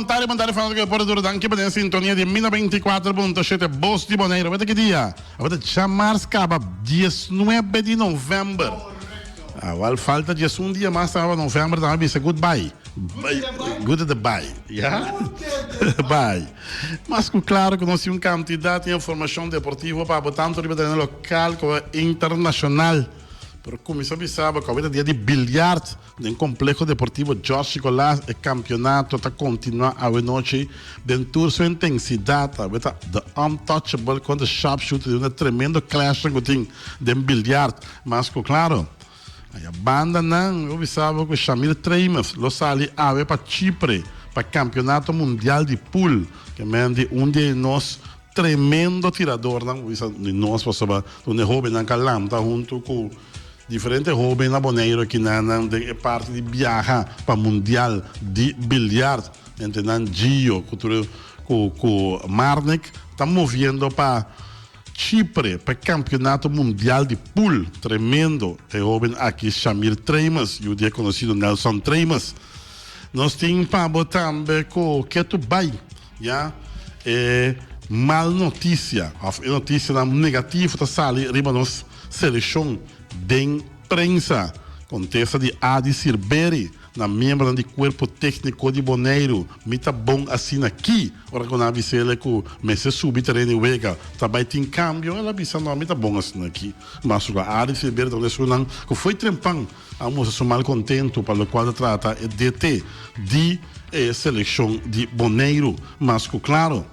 Bon tardi, bon tardi fanatiko di Deporte Duro. Danki pa den sintonia di Mi 94.7 Bos di Boneiru. Awor ta ki dia? Awor ta djamars kaba diesnuebe di novèmber. Awal falta diesun dia mas tambe pa novèmber tambe bisa goodbye. Good de bye. Ya? Bye. Mas ku klaro ku nos tin un kantidat di informashon deportivo pa bo tantu riba tereno lokal komo internashonal. Pero kuminsá bisa bo ku awor ta dia di biljart. Den Complejo Deportivo George Nicolaas e campeonato ta continua awe nochi den tur su intensidad. Awe ta The Untouchable contra Sharpshooter di un tremendo clash cu tin den biljart. Mas cu claro, aya bandanan lo bisa bo cu Shamir Tremes lo sali awe pa Chipre pa Campeonato Mundial di Pool. Ke men di un di e nos tremendo tiradornan, bo bisa di nos pasobra un e hobennan ca lanta hunto cu Diferente hoben na Boneiru aki nan nan den e parti di biaha pa mundial di biljart. Entre nan Gio ku tur ku ku Marnik ta moviendo pa Chipre pa e kampionato mundial di pool. Tremendo e hoben aki Shamir Tremes, yu di e konosido Nelson Tremes. Nos tin pa bo tambe ku ketu bai ya e mal notisia of e notisianan negativo ta sali riba nos Selekshon den prensa. Kontesta di Adi Sirberi na miembronan di kuerpo tékniko di Boneiru, Mi ta bon asina ki ora ku nan a bis'el ku mester subi tereno di wega ta bai tin kambio, el a bisa no mi ta bon asina ki. Mas ku Adi Sirberi ta un esunnan ku foi trempan a mustra su malkontentu pa lokual ta trata e DT di e selekshon di Boneiru. Mas ku klaro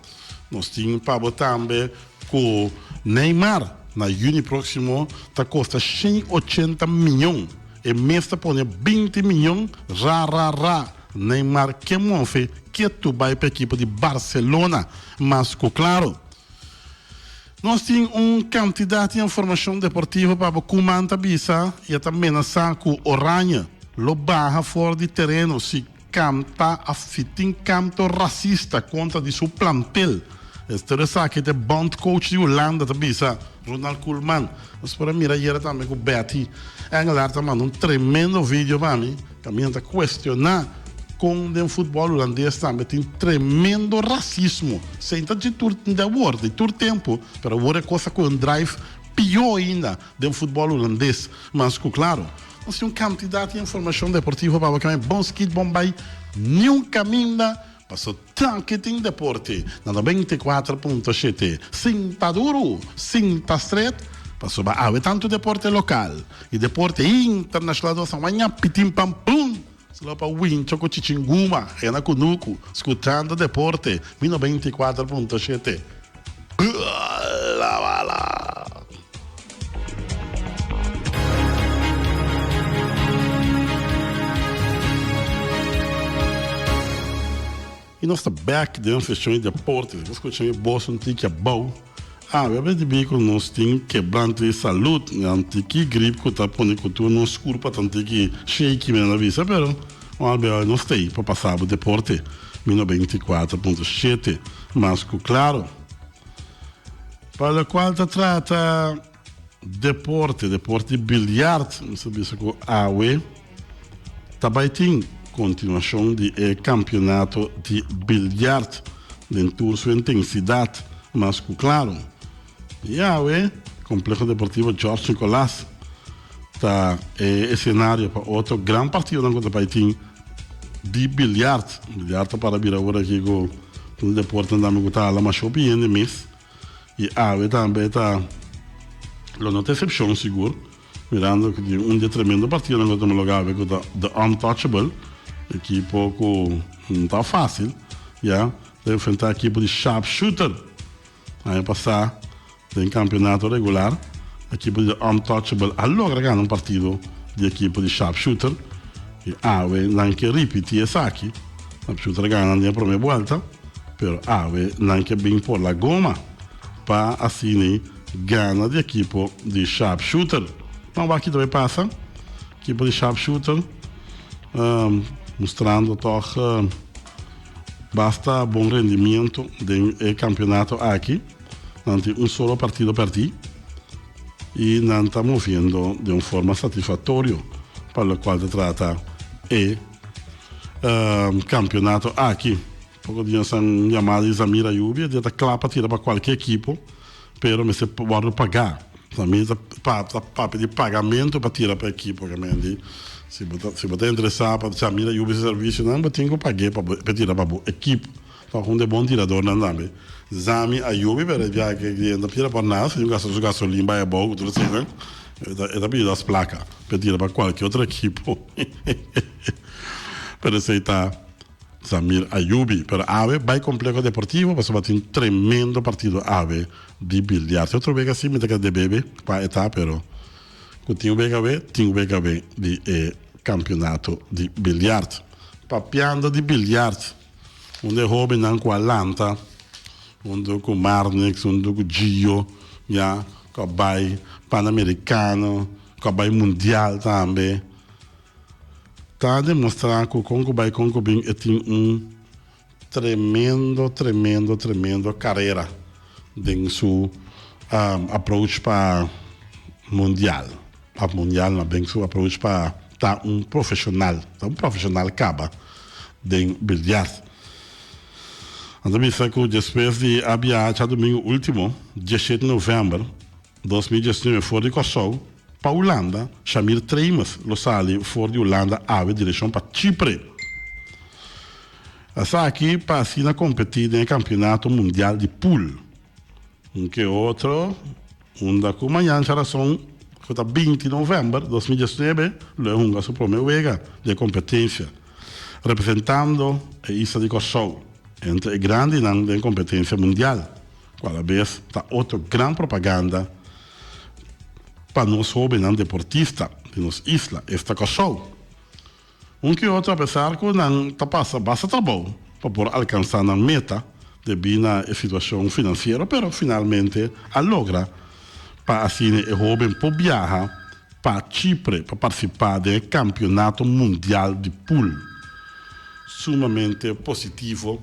nos tin pa bo tambe Ku Neymar na yüni próksimo ta kosta 180 mion, e mes ta pone 20 mion, ra ra ra, Neymar ke mofe ketu bai pa ekipo di Barcelona, mas ku klaro. Nos tin un kantidat di informashon deportivo pa bo Koeman ta bisa i a ta menasá ku Oranje lo baha for di tereno si Canta a fitin canto racista contra di su plantel. Ester esaki ta e bondcoach di Hulanda ta bisa Ronald Koeman. Nos por a mira ayera tambe cu Betty Engelaar ta manda un tremendo video pa mi caminda ta cuestiona con den futbol Hulandes tambe tin tremendo racismo. Esey ta di tur di awor, di tur tempo, pero awor e cos a coge un drive pio ainda den futbol Hulandes. Mas cu claro. Nos tin un kantidat di informashon deportivo pa bo kende bon skit bon bai niun kaminda paso tanke tin deporte na 94.7 sinta duru sinta stret pasobra awe tantu deporte lokal i deporte internashonal nos a waña pitin pam pum solo pa wincho ku chichinguma hena kunuku skuchando deporte mi 94.7. La bala. I nos ta bek den seshon di deporte. Bo skucha mi bos un tiki abou. Ah, we a dibi ku nos tin kebrante di salud. Un tiki grip ku ta pone ku tur nos kurpa ta un tiki shaky, mi nan a bisa, pero albe nos ta ei pa pasa bo deporte. Mi 94.7. Mas ku klaro. Pa lokual ta trata deporte, deporte di biljart, mi sa bisa ku awe ta bai tin kontinuashon di e kampionato di biljart den tur su intensidat. Mas ku klaro, i awe Kompleho Deportivo George Nicolaas ta e esenario pa otro gran partidonan ku ta bai tin di biljart. Biljart ta para bira ora aki ku un deporte tambe ku ta hala masha hopi hende mes i awe tambe ta lo no ta eksepshon sigur mirando ku tin un di e tremendo partidonan ku ta tuma luga awe ku ta The Untouchable ekipo ku no ta fasil ya ta enfrenta ekipo di Sharpshooter. Aña pasá den kampionato regular ekipo di The Untouchable a logra gana un partido di ekipo di Sharpshooter i awe nan ke ripití esaki. Sharpshooter a gana den e promé buelta pero awe nan ke bin por la goma pa asina gana di ekipo di Sharpshooter. Nan wak kita bai pasa ekipo di Sharpshooter mustrando tòg. Basta bon rendimiento den e campeonato aki. Nan tin un solo partido perdi y nan ta moviendo den un forma satisfactorio pa locual ta trata e campeonato aki. Poko di nos an yamada di Zamir Ayubi, e dia ta kla pa tira pa kualke ekipo, pero mester wòrdu pagá. Zamir ta ta papia di pagamentu pa tira pa ekipo, ke men di si bo ta si bo ta interesá pa Zamir Ayubi su servisionan bo tin ku pag'é pa bo pa e tira pa bo ekipo. Ta un di e bon tiradornan tambe. Zami Ayubi, pero e biaha ke e no ta tira pa nada, si tin ku gasta su gasolin bai abou ku tur eseinan, e ta e ta pidi dos plaka pa e tira pa kualke otro ekipo. Pero esei ta. Zamir Ayubi, pero awe bai Complejo Deportivo pasobra tin tremendo partido awe di billiard. Otro wega si mi ta keda debebe kua e ta pero ku tin wega awe tin wega awe di e campeonato di billiard. Papiando di billiard un di e hobennan ku a lanta hunto ku Marnix hunto ku Gio ya ku a bai Panamericano ku a bai Mundial tambe. Ta demostrá ku kon ku bai kon ku bin e tin un tremendo tremendo tremendo karera den su approach pa mundial òf mundial no den su approach pa ta un profeshonal ta un profeshonal kaba den biljart. Nan ta bisa ku despues di a biaha djadumingu ultimo diesshete novèmber 2019 for di Kòrsou pa Hulanda, Shamir Treymers lo sali for di Hulanda awe direkshon pa Chipre. Esaki pa asina kompetí den e kampionato mundial di pool. Un ke otro unda ku mañan djarason ku ta 20 novèmber 2019 lo e hunga su promé wega di e kompetensia representando e isla di Kòrsou entre e grandinan den kompetensia mundial. Ku alabes ta otro gran propaganda pa nos hóbennan deportista di nos isla, esta Kòrsou. Un ki otro apesar ku nan ta pasa basta trabou pa por alkansá nan meta debí na e situashon finansiero pero finalmente a logra pa asina e hóben por biaha pa Chipre pa partisipá den e kampionato mundial di pool. Sumamente positivo.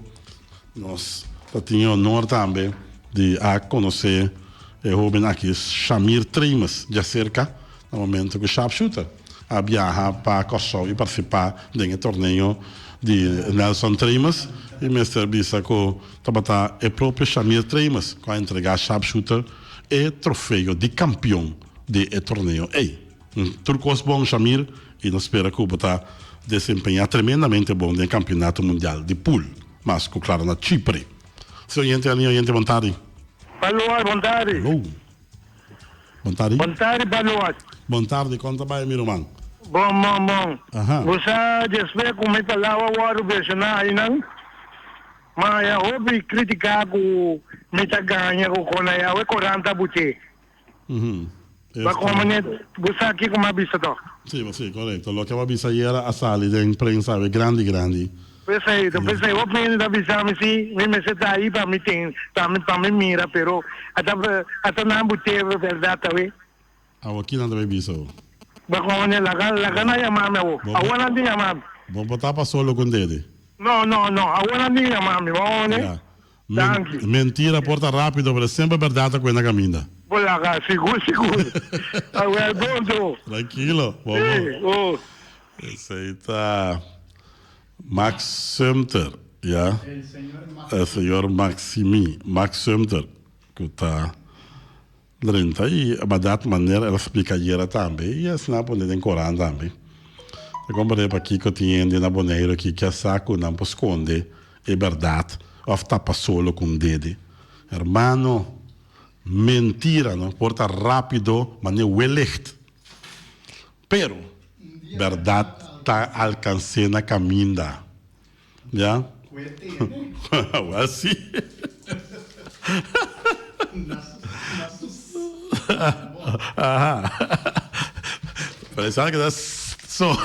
Nos ta tin e honor tambe di a conoce e hoben aki Shamir Tremes djacerca na momento cu Sharpshooter a biaha pa Corsou y participa den e torneo di Nelson Tremes y mester bisa cu tabata e propio Shamir Tremes cu a entrega Sharpshooter e trofeo di campeon di e torneo ey. Tur cos bon Shamir y nos spera cu bo ta desempeña tremendamente bon den campeonato mundial di pool mas cu claro na Chipre. Si oyente ani oyente bon tardi. Baloat bon tardi. Hallo. Bon tardi. Bon tardi Baloat. Bon tardi con ta bay mi ruman? Bon bon bon. Aha. Bo sa despues cu mi palabra wordo mencioná aynan ma haya hopi critica cu mi ta gaña cu con ayawe corant ta buté. Ba como ne bo sa kico m'a bisa toch? Si, si, corecto. Loke bo a bisa ayera a sali den prensa awe grandi grandi. P'esei, p'esei hopi hende ta bisa mi si mi mester ta ahi pa mi ten, pa mi, pa mi mira, pero ata, ata nan bo te berdad awe. Awo ki nan ta bay bisa bo? Ba como ne laga, laga nan yama mi awo. Awo nan tin yama mi. Bo por tapa solo con dede. No, no, no, awo nan tin yama mi, ba como ne. Ya. Danki. Mentira por ta rapido pero semper berdad ta cuenta caminda. Bo laga, sigur sigur. Awel bon to. Trankilo, bon bon. Si, oh. Esey ta Max Sumter, ya. El señor Maximi, Max Sumter, cu ta Drenta y badat manera el a splica ayera tambe y asina a pone den koran tambe. Ta comprende pakico tin hende na Boneiru aki ke a sa cu nan por sconde e berdad of tapa solo cu un dede. Hermano, mentira no por ta rapido manera wellicht, pero berdad ta alcans'é na caminda. Ya. Wel si. Aha. Pero sabe que so.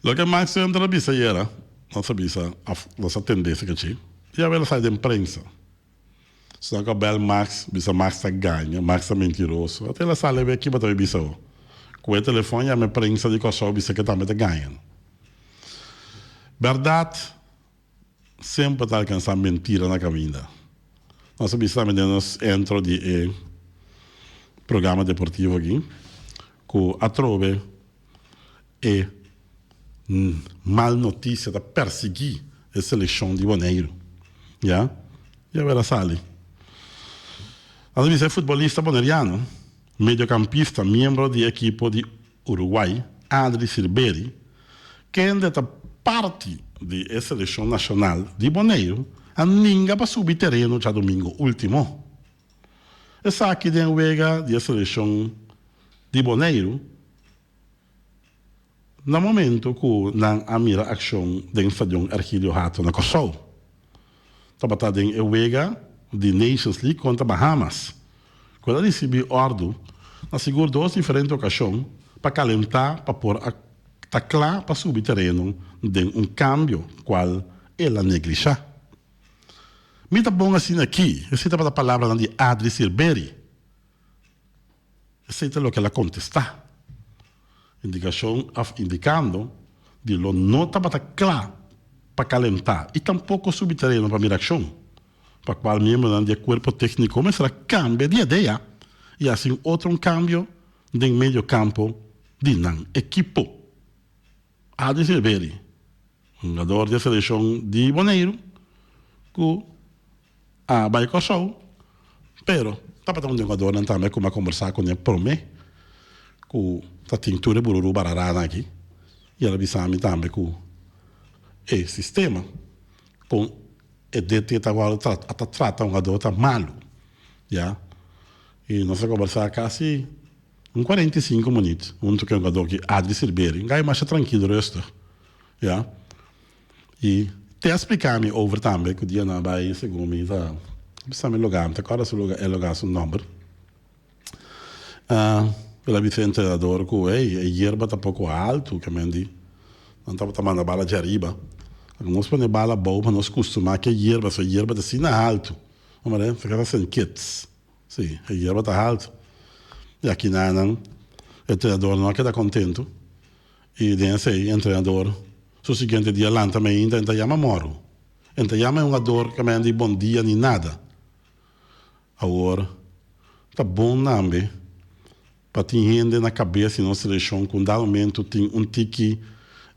Loke Max Sumter a bisa ayera, nos a bisa, nos a tende esaki achi, y a wela sali den prensa. Sino cu a bel Max, bisa Max ta gaña, Max ta mentiroso. Ata el a sali a kiba ta bay bisa bo. Cu e telefon yama e prensa di Corsou bisa cu e tambe ta gaña. Berdad semper ta alcansa mentira na caminda. Nos a bisa tambe den nos intro di e programa deportivo aki cu atrobe e. Mal notisia ta persiguí e selekshon di Boneiru. Ya, ya wera sali. Nan ta bisa e futbolista boneriano, mediokampista, miembro di ekipo di Uruguay, Adri Silberi, kende ta parti di e selekshon nashonal di Boneiru, a ninga pa subi tereno djadumingu último. Esaki den wega di e selekshon di Boneiru. Na momento ku nan a mira akshon den Stadion Ergilio Hato na Kòrsou. Tabata den e wega di Nations League kontra Bahamas ku el a risibí òrdu na sigur dos diferente okashon pa kalentá pa por a ta kla pa subi tereno den un kambio kual el a neglishá. Mi ta bon asina aki, esei tabata palabranan di Adri Silberi. Esei ta loke el a kontestá. Indikashon òf indikando di lo no tabata kla pa kalentá i tampoko subi tereno pa mira akshon, pa kual miembronan di e kuerpo tékniko mester a kambia di idea i hasi un otro un kambio den medio kampo di nan ekipo. Adi Silveri, hungador di e selekshon di Boneiru ku a bai Kòrsou, pero tabata un di e hungadornan tambe ku mi a kombersá kuné promé ku ta tin tur e bururu bararana aki i el a bisa mi tambe ku e sistema kon e DT ta wòrdu ta trata hungador ta malu ya i nos a kombersá kasi Un 45 minuut hunto cu e hungador ki Adri Silberi, un guy masha trankilo, rustig, ya. Y te a splica mi over tambe cu dia nan a bay segun mi ta bisa mi loga, mi ta corda su loga, e loga su nomber. El a bisa e entrenador cu hey, e yerba ta poco halto, ke men di nan tabata manda bala djariba. Nos pone bala abou pa nos custuma cu e yerba, so e yerba ta asina halto. Hombre, ta keda Saint Kitts. Sí, e yerba ta haltu. I akinanan e entrenador no a keda kontentu. I den esei e entrenador su siguiente dia lanta mainta en ta yama mòru. En ta yama e hungador ke mende di bon dia ni nada. Awor ta bon tambe pa tin hende na kabes di nos selekshon ku un dado momento tin un tiki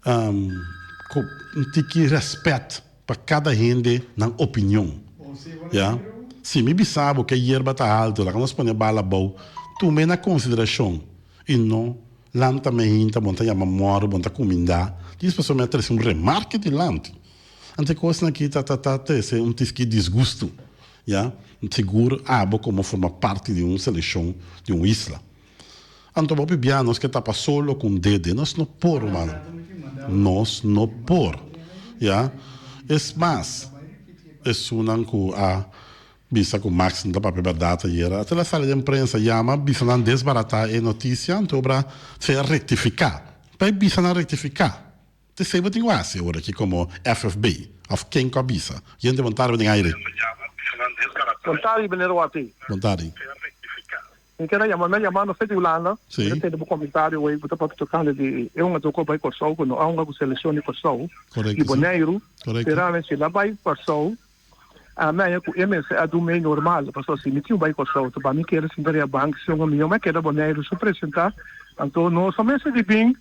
un tiki rèspèt pa kada hende nan opinion. Ya. Si mi bisa bo ke yerba ta haltu, laga nos pone bala abou, tum'é na konsiderashon i no lanta mehinta bo ta yama mòru, bo ta kumindá. Djis pasobra mi a trese un remarke dilanti. Anto e kosnan aki ta ta trese un tiki disgustu. Ya, sigur abo komo forma parti di un selekshon di un isla. Anto bo bibia nos ke tapa solo ku un dede. Nos no por, rumannan. Nos no por. Ya. Es mas, esunnan ku a bisa ku Max no ta papia bèrdat ayera, ata el a sali den prensa yama bisa nan desbaratá e notisia, anto obra sea rektifiká. Pa e bisa nan rektifiká. Esei bo tin ku hasi ora ki komo FFB òf ken ku a bisa. Yente bon tardi bo den aire. Bon tardi meneer Wati. Bon tardi. Mi kier a yama, mi a yama no fe di Hulanda. Si. Mi ta tende bo komentario wey bo ta papia tokante di e hungadó ku a bai Kòrsou ku no a hunga ku selekshon di Kòrsou Korekto di si. Boneiru. Korekto. Pero ami si el a bai Kòrsou ami a haña ku e mester a dun mei normal pasobra si mi tin bai Kòrsou ta pa mi keda sinta riba bank si un mi a keda Boneiru su presentá anto nos a mester di bin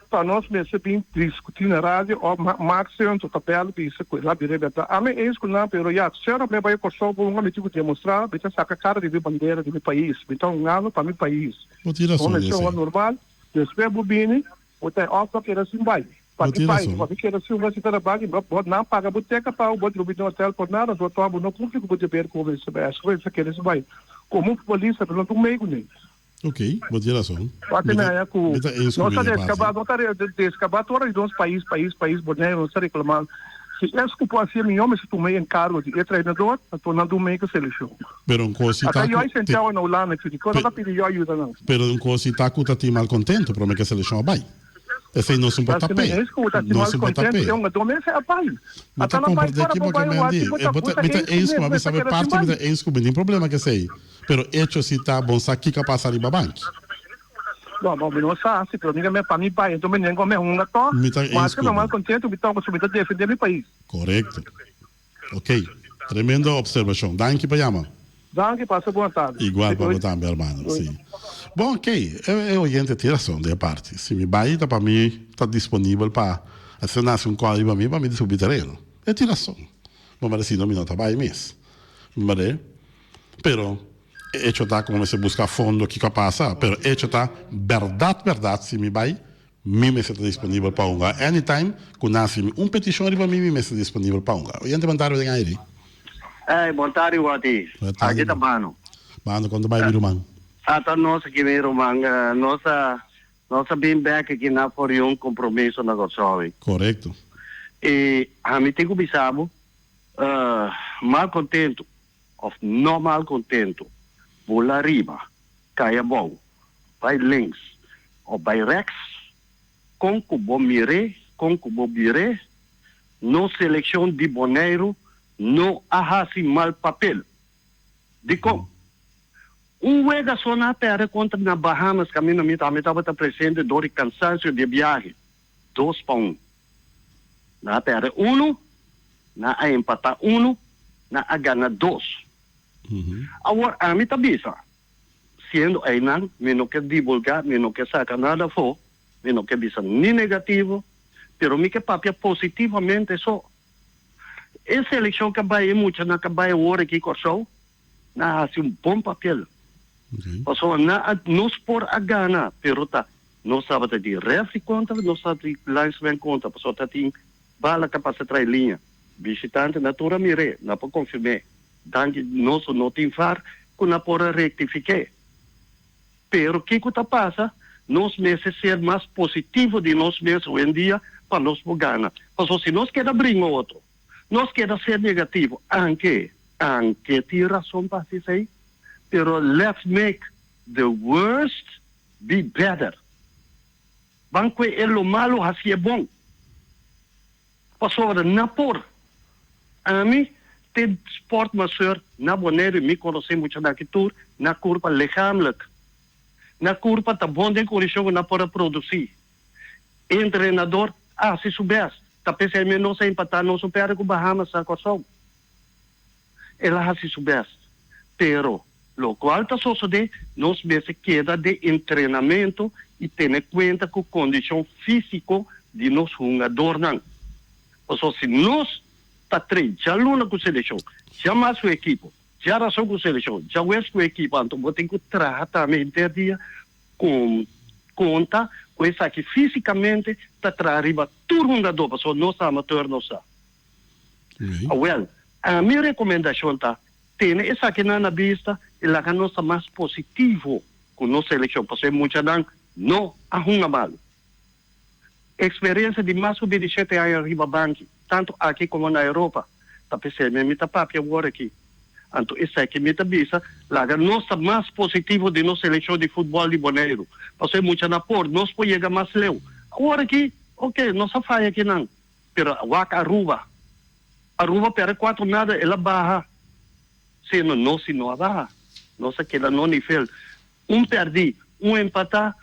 Pa nos mester bin diskutí na radio òf mak sento ta bèl bisa ku el a bira bèrdat. Ami eens ku nan, pero ya, sero mi a bai Kòrsou bo un mi tin ku demostrá mi ta saka kara di mi bandera di mi pais. Mi ta un ano pa mi pais. Bo tin Bo rason mester esei. un normal, despues bo bini, bo ta òf bo keda sin bai. Pa Bo ki tin bai? rason. Pa mi keda sin un si ta na banki, bo nan paga bo teka pa bo drumi den hotel por nada, bo tòg bo no kumpli ku bo deber ku bo mester bai. Asina bo mester keda sin bai. Komo futbolista mi no ta un mei kuné. Ok, bo tin rason. Wak Mi mi ta, haña ku mi ta eens ku nos mi ta den deskabá, parti. nos ta deskabá tur ora di nos pais, pais, pais, Boneiru, nos ta reklamá. Si es ku por hasié mihó mester tuma e enkargo di e trainador, anto nan dun mei ku selekshon. Pero un kos si Ata ta ku Joy ti, Santiago na Hulanda ki di ku pe, nan ta pidi Joy yuda nan. pero un kos si ta ku ta tin malkontento promé ku e selekshon a bai. Esei nos un por Asina tap'é. es ku ta tin Nos un por malkontento tap'é. e hungadó mester a bai. Mi Ata ta nan bai komprendé fora ki bo bo ke bai men wak di. bo E ta bo bo ta, ta mi ta eens ku eens mi ku mi a mester bisa keda sin parti mi bai. ta eens ku mi tin problema ku esei. Pero echo si ta bon sa kiko a pasa riba banki. No, bo mi no sa si, pero mi me pa mi bai, enton mi nengo me hunga to. Mi ta eens Maske ku mi mal bo. contento, mi ta mi ta defende mi pais. Korekto. Ok. Tremendo observashon. Danki pa yama. Danki, pasa bon tardi. Igual pa bo tambe, hermano. Si. Bon, ok. E oyente tin rason den e parti. Si mi bai ta pa mi. ta disponibel pa asina nase un kòl riba mi pa mi ta subi tereno. E tin rason. Bo mester si no mi no ta bai mes. Mare. Pero e echo ta ku bo mester buska a fondo kiko a pasa. Pero echo ta bèrdat bèrdat si mi bai mi mester ta disponibel pa hunga. Anytime ku nase mi un petishon riba mi mi mester disponibel pa hunga. Oyente bon tardi den aire. Ey, bon tardi Watty. Aki ta Bano. Bano, kon ta bai mi ruman? Ata nos aki mi ruman. Nos a nos a bin bek aki na for di un compromiso na Kòrsou. Korekto. I ami tin ku bisa bo, mal kontentu òf no mal kontentu, bula riba, kai abou, bai links òf bai rèks, kon ku bo mir'é, kon ku bo bir'é, nos selekshon di Boneiru no a hasi mal papel. Dikon? Un wega so nan a pèrdè kontra na Bahamas kaminda mi tambe tabata presente dor di kansansio di e biahe, 2-1. Nan a pèrdè unu, nan a empatá unu, nan a gana dos. Awor ami ta bisa, siendo einan mi no ke divulgá, mi no ke saka nada afó, mi no ke bisa ni negativo, pero mi ke papia positivamente so. E selekshon ka bai, e muchanan ka bai awor aki Kòrsou, nan a hasi un bon papel. Pasobra nan a, nos por a gana, pero ta nos tabata di refri kontra, nos tabata di linesman kontra, pasobra ta tin bala ka pasa tras liña. Bishitante nan tur a mir'é, nan por konfirm'é. Danki nos no tin var ku nan por a rektifik'é. Pero kiko ta pasa? Nos mester ser mas positivo di nos mes hoendia pa nos por gana. Pasobra si nos keda bringa otro, nos keda ser negativo, anke, anke tin rason pa hasi esei, pero let's make the worst be better. Ban kue e lo malo hasi e bon. Pasobra na por. Ami te sportmasseur na Boneiru mi konosé muchanan aki tur na kurpa lichamelijk. Na kurpa ta bon den kondishon ku nan por a produsí. Entrenador a hasi su bèst. Ta p'esei mi nos a empatá nos un pèrdè ku Bahamas na Kòrsou. El a hasi su bèst. Pero lokual ta sosodé nos mester keda den entrenamentu i tene kuenta ku kondishon físiko di nos hungadornan. Pasobra si nos ta train djaluna ku selekshon, djamars ku ekipo, djarason ku selekshon, djawes ku ekipo, anto bo tin ku traha tambe henter dia ku konta ku esaki físikamente ta traha riba tur hungadó, pasobra nos ta amateur nos sa. Awel, mi rekomendashon ta tene esakinan na bista i laga nos ta mas positivo ku nos selekshon pasobra e muchanan no a hunga malu. Eksperensia di mas ku 27 aña riba banki, tantu aki komo na Europa, ta p'esei mi ta papia awor aki. Anto esaki mi ta bisa, laga nos ta mas positivo di nos selekshon di futbòl di Boneiru pasobra e muchanan por, nos por yega mas leu. Awor aki, oke, nos a faya akinan. Pero wak Aruba. Aruba perde cuatro nada el a baha. Siendo nos si no a baha. Nos a keda no nivel. Un perdi, un empata,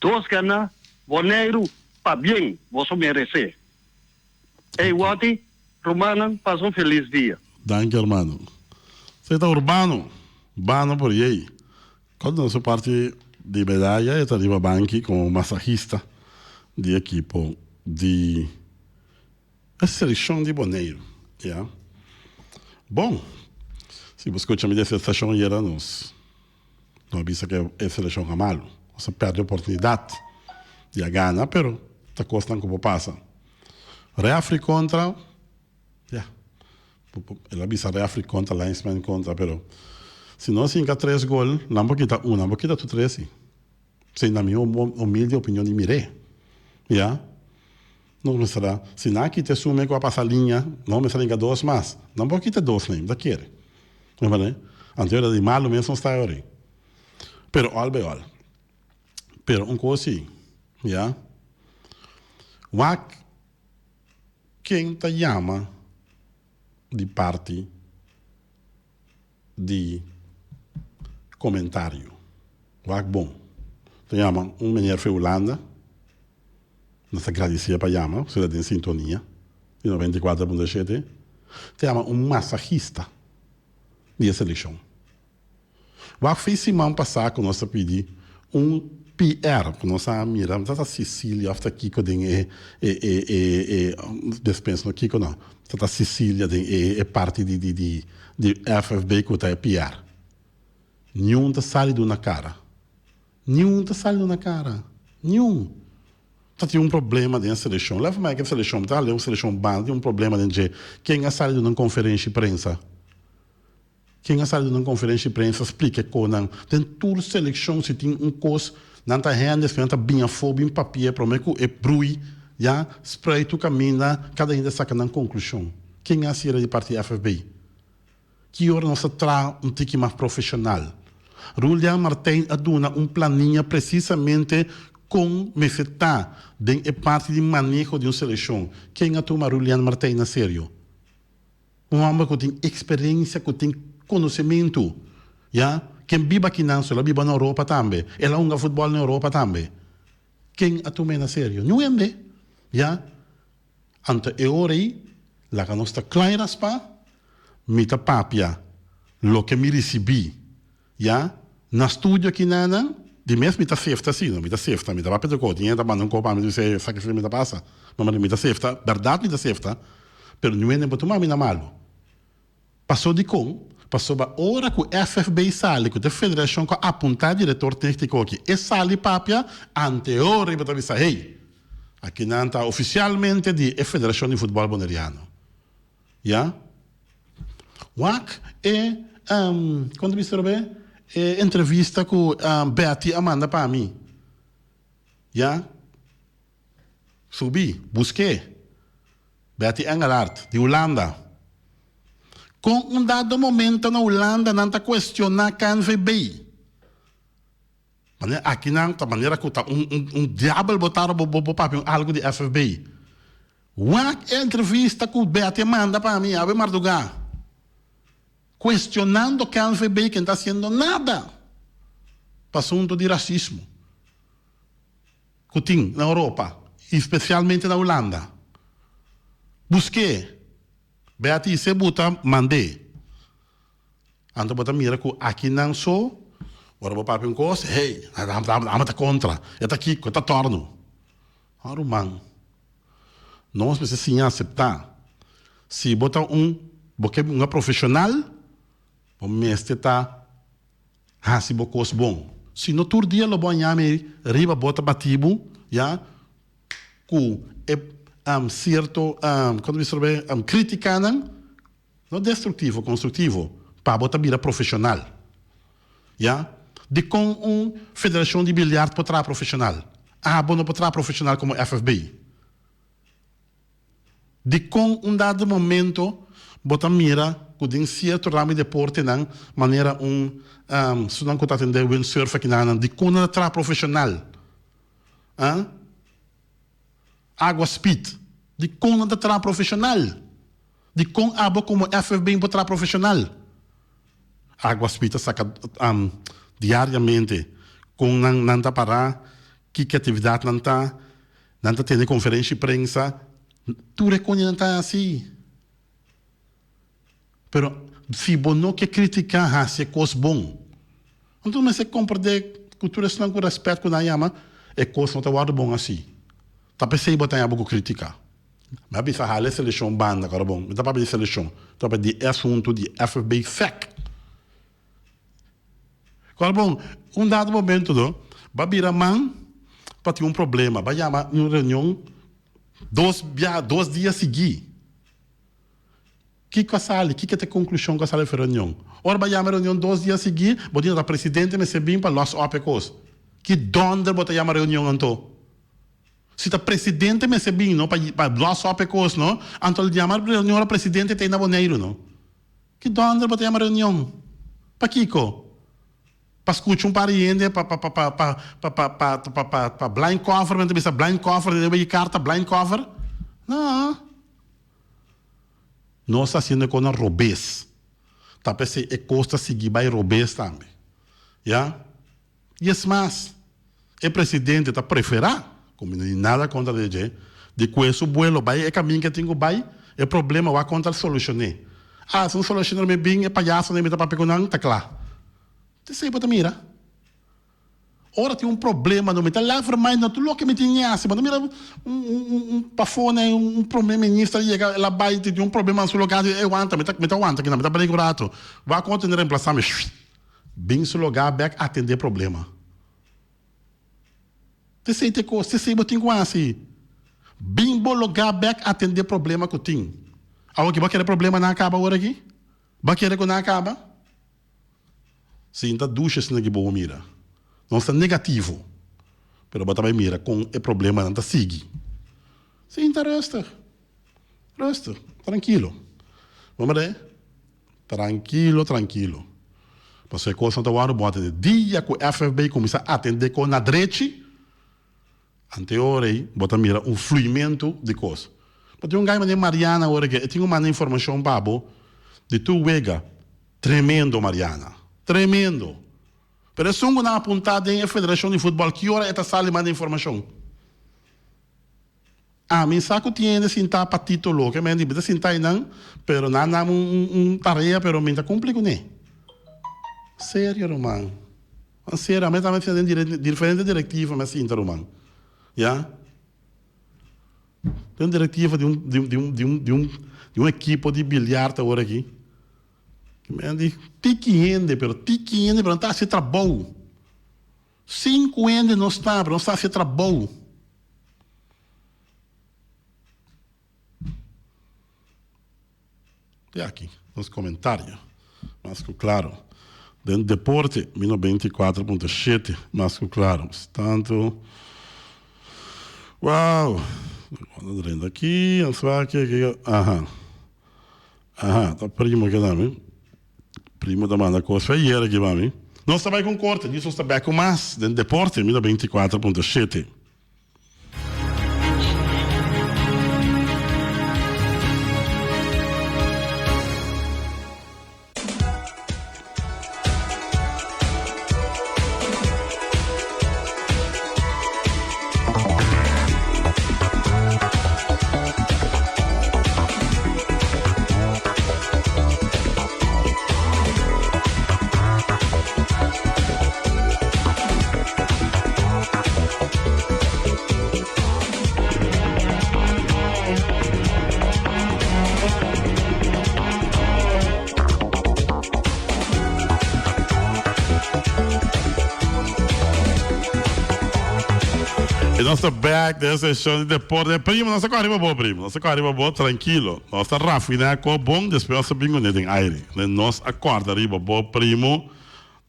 dos gana, Boneiru pabien boso merece. Ey Watty, rumannan pasa un feliz dia. Danki hermano. Esei ta Urbano. Bano por yey. Cuando su parti di medaya e ta riba banki como masahista di ekipo di e seleccion di Boneiru. Ya. Bon, si bo scucha mi di e stacion yera nos no a bisa cu e seleccion a malo. Nos a perde oportunidad di a gana pero ta cosnan cu por pasa. Refri contra. Ya. El a bisa refri kontra, linesman kontra, pero si nos hinka tres gol, nan por kita un, nan por kita tur tres si. Esei na mi humilde opinion di mir'é. Ya. Nos mester a, si nan a kita esun me ku a pasa liña, nos mester a hinka dos mas. Nan por kita dos nei, mi ta kere. Mi comprende? Anto era di malu mes nos ta ori. Pero all by all. Pero un kos si, ya. Wak. Ken ta yama di parti di komentario? Wak bon. Ta yama un meneer fe Hulanda. Nos ta gradisié pa yama, si ta den sintonia di 94.7. Ta yama un masahista di e selekshon. Wak fe siman pasá ku nos ta pidi un. PR ku nos a mira, no ta Cecilia òf ta kiko den e e e e e despensa no kiko no, ta ta Cecilia den e e parti di di di di FFB ku ta e PR. Niun ta sali duna kara. Niun ta sali duna kara. Niun. Ta tin un problema den e selekshon. Lef mai ke selekshon, mi ta hala den un selekshon banda tin un problema den dje. Ken a sali duna un konferensha di prensa? Ken a sali duna un konferensha di prensa splika e konan? Den tur selekshon si tin un kos nan ta hende esnan ta bin afó bin papia prome ku e brui ya sprei tur kaminda kada hende saka nan konklushon. Ken a hasi di parti FFB? Ki ora nos ta traha un tiki mas profeshonal? Rulian Martijn a duna un planiña presisamente kon mester ta den e parti di maneho di un selekshon. Ken a tuma Rulian Martijn na serio? Un hòmber ku tin eksperensia, ku tin konosementu, ya. Ken biba akinan so, el a biba na Europa tambe. El a hunga futbòl na Europa tambe. Ken a tum'é na serio? Niun hende, ya. Anto e ora ei, laga nos ta kla i raspá, mi ta papia loke mi risibí, ya. Na studio aki nanan, di mes mi ta sefta si, no mi ta sefta, mi ta papia tur kos, tin hende ta manda un kos pa mi, mi ta bisa, esaki si mi ta pasa, no mi ta sefta, bèrdat mi ta sefta, pero niun hende por tuma mi na malu. Paso dikon? Pasobra ora ku FFB sali ku ta e federashon ku a apuntá direktor tékniko aki, e sali papia, anteor riba ta bisa, hey, akinan ta ofisialmente di e federashon di futbòl boneriano. Ya? Wak e, kon ta bisa robe? E entrevista ku Betty a manda pa mi. Ya? Subi, busk'é. Betty Engelhardt, di Hulanda. Kon un dado momento na Hulanda nan ta kuestioná KNVB? Manera aki nan ta manera ku ta un un un diabel bo ta bo bo papia un algu di FFB. Wak e entrevista ku Betty a manda pa mi awe mardugá. Kuestionando KNVB ke no ta hasiendo nada pa asuntu di rasismo. Ku tin na Europa i spesialmente na Hulanda. Busk'é. Bea ti se buta mand'é. Anto bo ta mira ku akinan so ora bo papia un kos, hey, amo ta kontra, e ta kiko, e ta tòrnu. No ruman, nos mester siña aseptá. Si bo ta un, bo ke un profeshonal, bo mester ta Hasi bo kos bon. Si no tur dia lo bo a yami riba bo ta bati bo ya ku e sierto kon ta bisa robe kritikanan no destruktivo konstruktivo pa bo ta bira profeshonal ya. Dikon un federashon di bilyart por traha profeshonal abo no por traha profeshonal komo FFB? Dikon un dado momento bo ta mira ku den sierto ramo di deportenan manera un esunnan ku ta atendé windsurf akinanan dikon nan ta traha profeshonal? Ah? Agua speed dikon nan ta traha profeshonal? Dikon abo komo FFB por traha profeshonal? Agua speed ta saka diariamente kon nan nan ta pará, kiko aktividat nan ta. Nan ta tene conferencia di prensa, tur e coña nan ta haci. Pero si bo no ke critica, haci e cos bon. Anto mester comprende cu tur esnan cu respet cu nan yama, e cos no ta wordo bon haci. Ta p'esey bo ta yama cu critica. Mi a bisa hala e seleccion banda, ora bon, mi ta papia di seleccion, mi ta papia di e asunto di FFB sec. Cual bon, un dado momento no, ba bira man pa tin un problema, ba yama un reunion dos bia, dos dia sigui. Kico a sali? Kico ta e conclusion cu a sali of e reunion? Ora ba yama e reunion dos dia sigui, bo di no ta presidente mester bin pa los op e cos. Ki donder bo ta yama reunion anto? Si ta presidente mester bin no pa pa los op e cos no, anto yama reunion ora presidente ta ei na Boneiru no. Ki dònder bo ta yama reunion? Pakiko? Pa skucha un par di hende pa pa pa pa pa pa pa pa pa pa pa blind cover, men ta bisa blind cover, den e karta blind cover? No. Nos ta hasiendo e kosnan robes. Ta p'esei e kos ta sigui bai robes tambe. Ya. I es mas, e presidente ta preferá, ku mi no tin nada kontra di dje, di kue su buelo bai e kamin ke tin ku bai, e problema wak kontra el solushoné. Ah, si no solushoná mi bin e payasonan mi ta papia ku nan, ta kla. Esei bo ta mira. Ora tin un problema no mi ta laga vermai no tur loke mi tin di hasi. Bo ta mira un un un pafó nei un prome minister a yega el a bai tin un problema na su loga e wanta mi ta mi ta wanta kinan mi ta break un rato. Wak con tin remplasa mi bin su loga bek atende problema. T'esei ta e kos, t'esei bo tin ku hasi. Bin bo loga bek atende problema ku tin. Awoki bo a kere problemanan a kaba ora aki? Bo a kere ku nan a kaba? Sinta dushi asina ki bo mira. Nos ta negativo, pero bo ta bai mira kon e problemanan ta sigui. Sinta rustig, rustig, trankilo. Bo mira e? Trankilo, trankilo. Pasobra e kosnan ta wòrdu bon atendé. Dia ku FFB kuminsá atendé kon na drechi, Ante ora ei bo ta mira un fluimentu di kos. Bo tin un gai manera Mariana ora ke e tin ku manda informashon pa bo di tur wega. Tremendo Mariana. Tremendo. Pero esun ku nan apuntá den e federashon di futbòl ki ora e ta sali manda informashon? Ami sa ku tin hende sintá pa titulo ke men di mi ta sintá einan pero nan dam un un tarea pero mi ta kumpli kuné. Serio ruman. En serio, ami tambe tin den diferente directiva mi a sinta ruman. Ya. Den directiva di un di un di un di un di un di un ekipo di biliard awor aki. Mi di tiki hende pero tiki hende pero nan ta hasi trabou. Sinku hende no sta pero nan ta hasi trabou. Te aki nos comentario mas cu claro. Den deporte mi 94.7 mas cu claro. Tanto wow. Cuando drenta aki, nos wak aki, aki, aha. Aha, ta primo ke dami. Primo ta manda cos fe ayer aki pa mi. Nos ta bai con corte, dies nos ta bek cu mas den deporte mi 94.7. E nos ta back den seshon di deporte. Primo, nos ta kore riba bo, primo. Nos ta kore riba bo, trankilo. Nos ta rafiná ko bon, despues nos ta bin kuné den aire. Nos a kòrda riba bo, primo.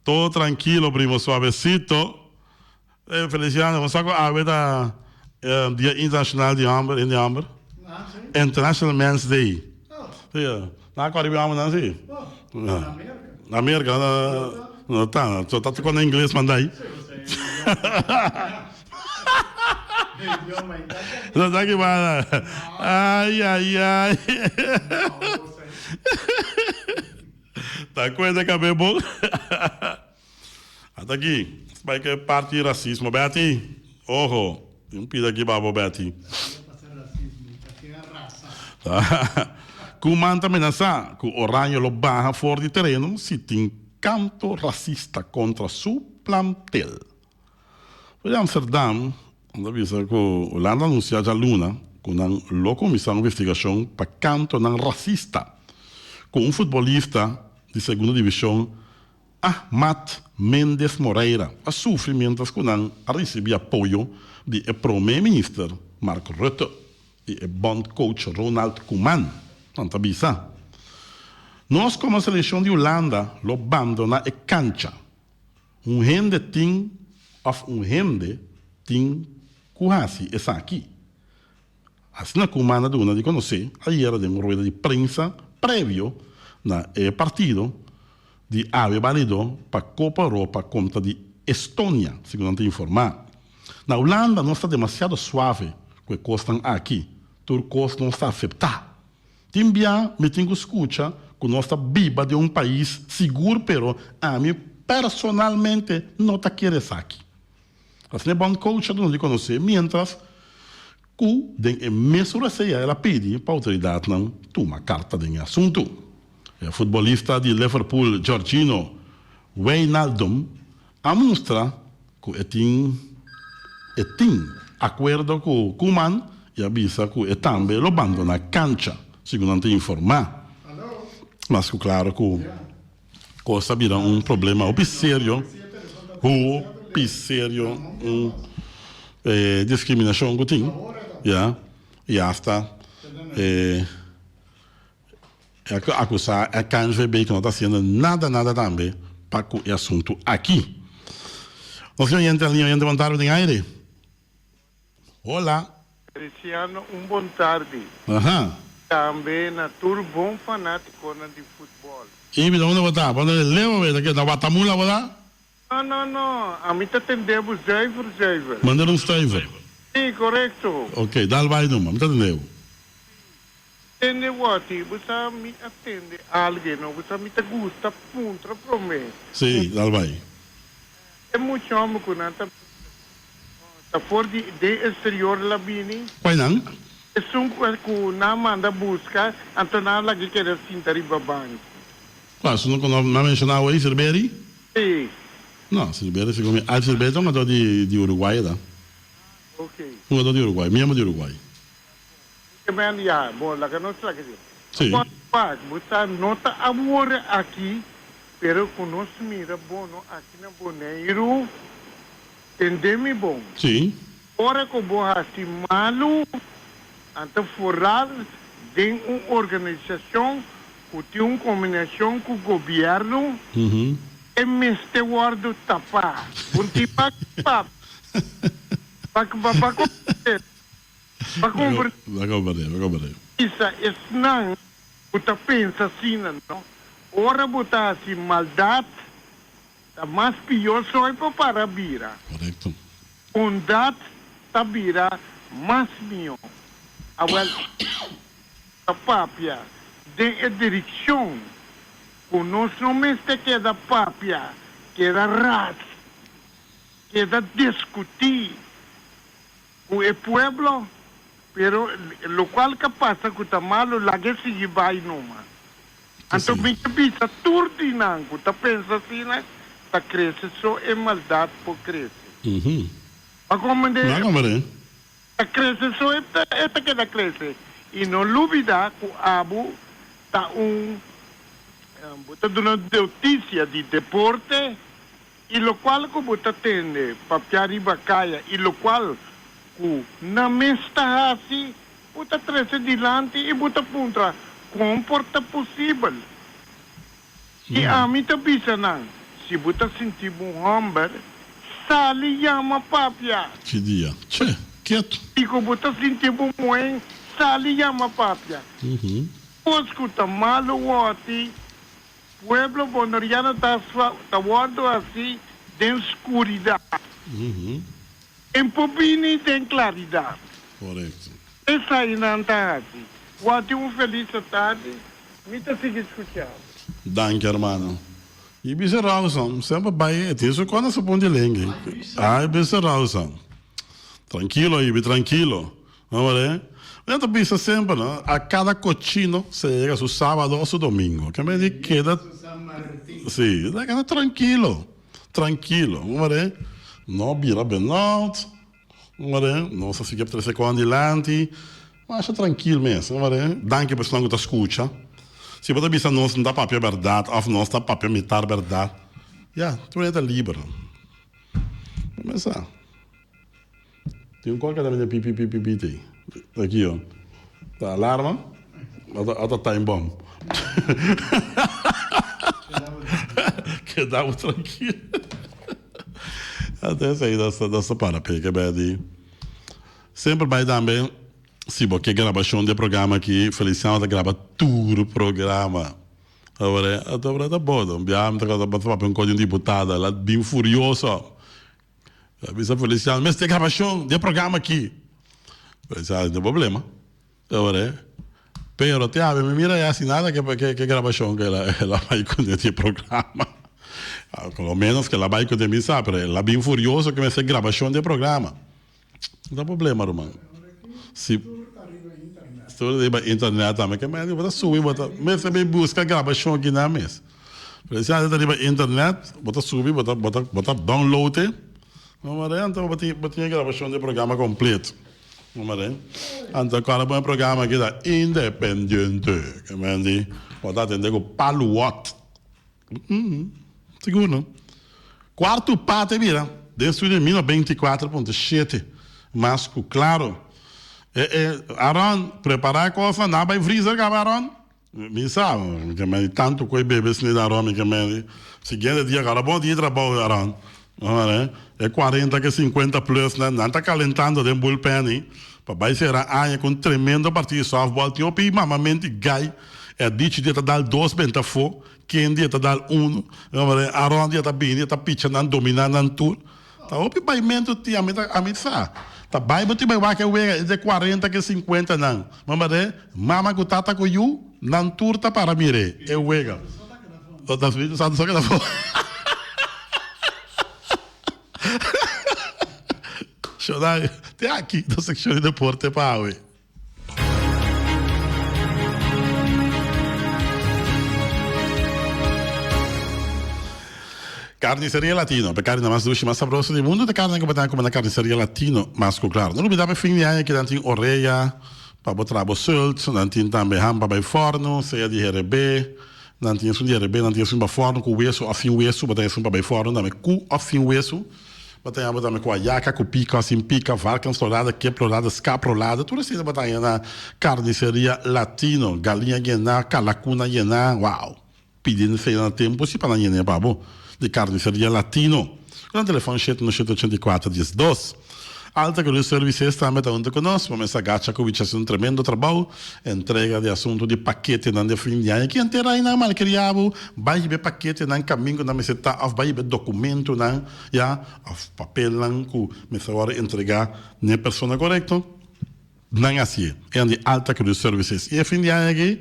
Todo trankilo primo suavecito. Eh Feliciano bo sa cu awe ta dia internacional di homber hende homber? International Men's Day. Si nan a cori bi hombernan si. Na Merca no ta so ta con ingles manda ahi. No ta ki banda. Ay ay ay. Ta cuenta cabe bon. Ata aki, bai ke parti racismo. Betty, ojo, tin un pida aki pa bo, Betty. Koeman ta menasá ku Oranje lo baha for di tereno si tin kanto rasista kontra su plantel. For di Amsterdam, nan ta bisa ku Hulanda a anunsiá djaluna ku nan lo kuminsá un investigashon pa kantonan rasista ku un futbolista di segunda divishon Ahmad Mendes Moreira a sufri mientras ku nan a risibí apoyo di e prome minister Mark Rutte i e bondcoach Ronald Koeman. Nan ta bisa, Nos komo selekshon di Hulanda lo bandoná e kancha. Un hende tin òf un hende tin ku hasi esaki. Asina Koeman a duna di konosé ayera den un rueda di prensa previo na e partido di awe balido pa Copa Europa kontra di Estonia, segun nan ta informá. Na Hulanda nos ta demasiado suave ku e kosnan aki, tur kos nos ta aseptá. Tin bia mi tin ku skucha ku nos ta biba den un pais sigur pero ami personalmente no ta kere esaki. Asina e bondcoach a duna di konosé miéntras ku den e mesun rasea el a pidi pa outoridatnan tuma karta den e asuntu. E futbolista di Liverpool Georgino Wijnaldum a mustra. ku e tin e tin akuerdo ku Koeman i a bisa ku e tambe lo bandoná kancha, segun nan ta informá. Mas ku klaro ku kos a bira un problema hopi serio, hopi serio un diskriminashon ku tin, ya, i asta e. E a akusá e KNVB ku no ta hasiendo nada nada tambe pa ku e asuntu aki. Nos tin oyente na liña, oyente bon tardi den aire. Hola. Feliciano un bon tardi. Aha. Tambe na tur bon fanaticonan di futbol. I mi ta unda bo ta? Bo ta leu awe ta ke na Watamula bo ta? No no no, ami ta tende bo zuiver zuiver. Manda un stuiver. Si, corecto. Ok, dal bai numa, mi ta tende bo. Tende woti, bo sa mi a tende alge no, bo sa mi ta gusta puntra prome. Si, dal bai. E mucha homber cu nan ta ta for di den exterior la bini. Cuai nan? Esun cu nan manda busca, anto nan a laga keda sinta riba banki. Cua? Esun cu nan a menciona awey, Silberi? Si. No, Silberi segun mi, Alf Silberi ta un hungador di Uruguay e ta. Ok. Un hungador di Uruguay, miembro di Uruguay. Ke men ya, bo laga nos laga di. Sí. Bo wak, bo sa no ta awor aki, pero ku nos mira bono aki na Boneiru, tende mi bon. Sí. Ora ku bo hasi malu, anto foral den un organisashon ku tin un kombinashon ku gobièrnu, e mester wòrdu tapá. Bo tin pak pap, pak pa komprendé. Pa komprendé. Pa komprendé, pa komprendé. Bisa esnan ku ta pensa asina, no. Ora bo ta hasi maldat, ta mas pió soy pa para bira. Korekto. Bondat ta bira mas mihó. Awèl, ta papia den e direkshon ku nos no mester keda papia, keda ras, keda diskutí. Cu e pueblo, pero locual ca pasa cu ta malo laga e sigui bay numa. Anto mi ta bisa tur di nan cu ta pensa asina ta crece so e maldad por crece. Pa comprende? Ta crece so e ta keda crece y no lubida cu abo ta un bo ta duna noticia di deporte. I lokual ku bo ta tende papia riba kaya i lokual ku nan mes ta hasi, bo ta trese dilanti i bo ta puntra, Kon por ta posibel? I ami ta bisa nan, Si bo ta sinti bo un hòmber, sali yama papia. Ki dia? Che, ketu. I ku bo ta sinti bo muhé, sali yama papia. Kos ku ta malu wòti, Pueblo boneriano ta ta wordo haci den scuridad. En por bini den claridad. Correcto. Esai nan ta haci. Wati un feliz tardi. Mi ta sigui scucha bo. Danki hermano. Y bisa Rawson semper bay e tin su kona su pon di lengue. Ay bisa Rawson. Trankilo Ibi trankilo. No worde? Nan ta bisa semper no, a cada cochino se le llega su sábado o su domingo. Ke men di keda Si, ta keda trankilo, trankilo. No worde? No bira benauwd. No worde? Nos a sigui trece con dilanti. Masha trankil mes. No worde? Danki pa esnan cu ta scucha. Si bo ta bisa nos no ta papia berdad of nos ta papia mitar berdad, ya, tur hende ta liber. Bo mesa. Tin un kòke ta mete pi pi pi pi pi te. Ta kio? Ta alarma o ta time bomb? Keda bo trankil. Anto esei nos ta para p'e kebé di semper bai tambe si bo ke grabashon di e programa aki Feliciano ta graba tur programa. Awor e ta bo. Un biaha mi ta papia un kos di un diputada el a bin furioso. A bisa Feliciano, mester grabacion di e programa aki. Feliciano, no problema. Ora, pero te awe mi mira ya sin nada ke ke grabacion ke el a bai kuné di e programa. Por lo menos ke el a bai kuné mi sa, pero el a bin furioso ke mester grabacion di e programa. No ta problema ruman. Si Tur riba internet tambe ke men bo ta subi bo ta mester bin buska grabashon kinan mes. Pero si ta riba internet bo ta subi bo ta bo ta bo ta download e. No mare, anto bo tin bo tin e grabashon di e programa kompleto. No mare. Anto kòrda bo e programa aki ta independiente. Ke men di bo ta atende ku palu wòt. Sigur no. Kuartu pa ta bira den studio mil 24.7 mas ku klaro. E e Aron prepara e kosnan nan bai freezer kaba Aron. Mi sa, mi ke medi tantu ku e bebe sni da Aron mi ke medi. Siguiente dia kaba bon dia trabou Aron. E kuarenta ke sinkuenta plus nan nan ta kalentando den bullpen pa bai sera aña ku un tremendo partido di softball. Tin hopi mamamenti gai e dichi di e ta dal dos benta afó. Ken di e ta dal unu, Aron di e ta bini, e ta picha nan, dominá nan tur. Ta hopi baimentu tin, ami ta, ami sa. Ta bai bo tin bai wak e wega, e de kuarenta ke sinkuenta nan. Ma mare, mama ku tata ku yu, nan tur ta para mir'é e wega. Ta Spiritu Santu so keda afó. Shonai, te aki nos sekshon di deporte pa awe. Carniceria Latino, pe carne mas dushi, mas sabroso di mundo, ta carne ku bo ta kume na Carniceria Latino, mas ku klaro. No lubida pa fin di aña ki nan tin orea pa bo traha bo sult, nan tin tambe ham pa bai forno, sea di herebé, nan tin esun di herebé, nan tin esun pa forno ku wesu òf sin wesu, bo ta esun pa bai forno tambe ku òf sin wesu. Bo ta haña bo tambe ku ayaka, ku pika o sin pika, varkens rolada, kip rolada, skap rolada, tur esei bo ta haña na Carniceria Latino. Galiña yená, kalakuna yená, wow! Pidi esei na tempu si pa nan yené pa bo di Carniceria Latino. Ku nan telefòn shete no shete 84 12. Alta Cruz Services tambe ta huntu ku nos. Bo mester agacha ku wichi hasi un tremendo trabou. Entrega di asuntu di paketenan di fin di aña. Ki henter ainan malkriá bo? Bai hiba e paketenan kamin ku nan mester ta òf bai hiba e dokumentunan ya òf papelnan ku mester wòrdu entregá n'e persona korekto. Nan hasié. E nan di Alta Cruz Services. I e fin di aña aki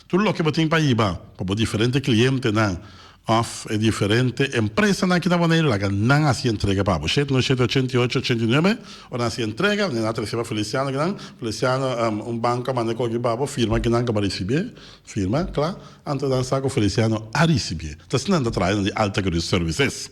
tur loke bo tin pa hiba pa bo diferente klientenan Of e diferente empresanan aki na Boneiru laga nan hasi entrega pa bo. Shete no shete 88 89 ora nan hasi entrega nan a trese pa Feliciano kinan. Feliciano un banco a manda e koki pa bo firma kinan ku bo a risibié. Firma kla anto nan sa ku Feliciano a risibié. Ta asina nan ta traha nan di Alta Cruz Services.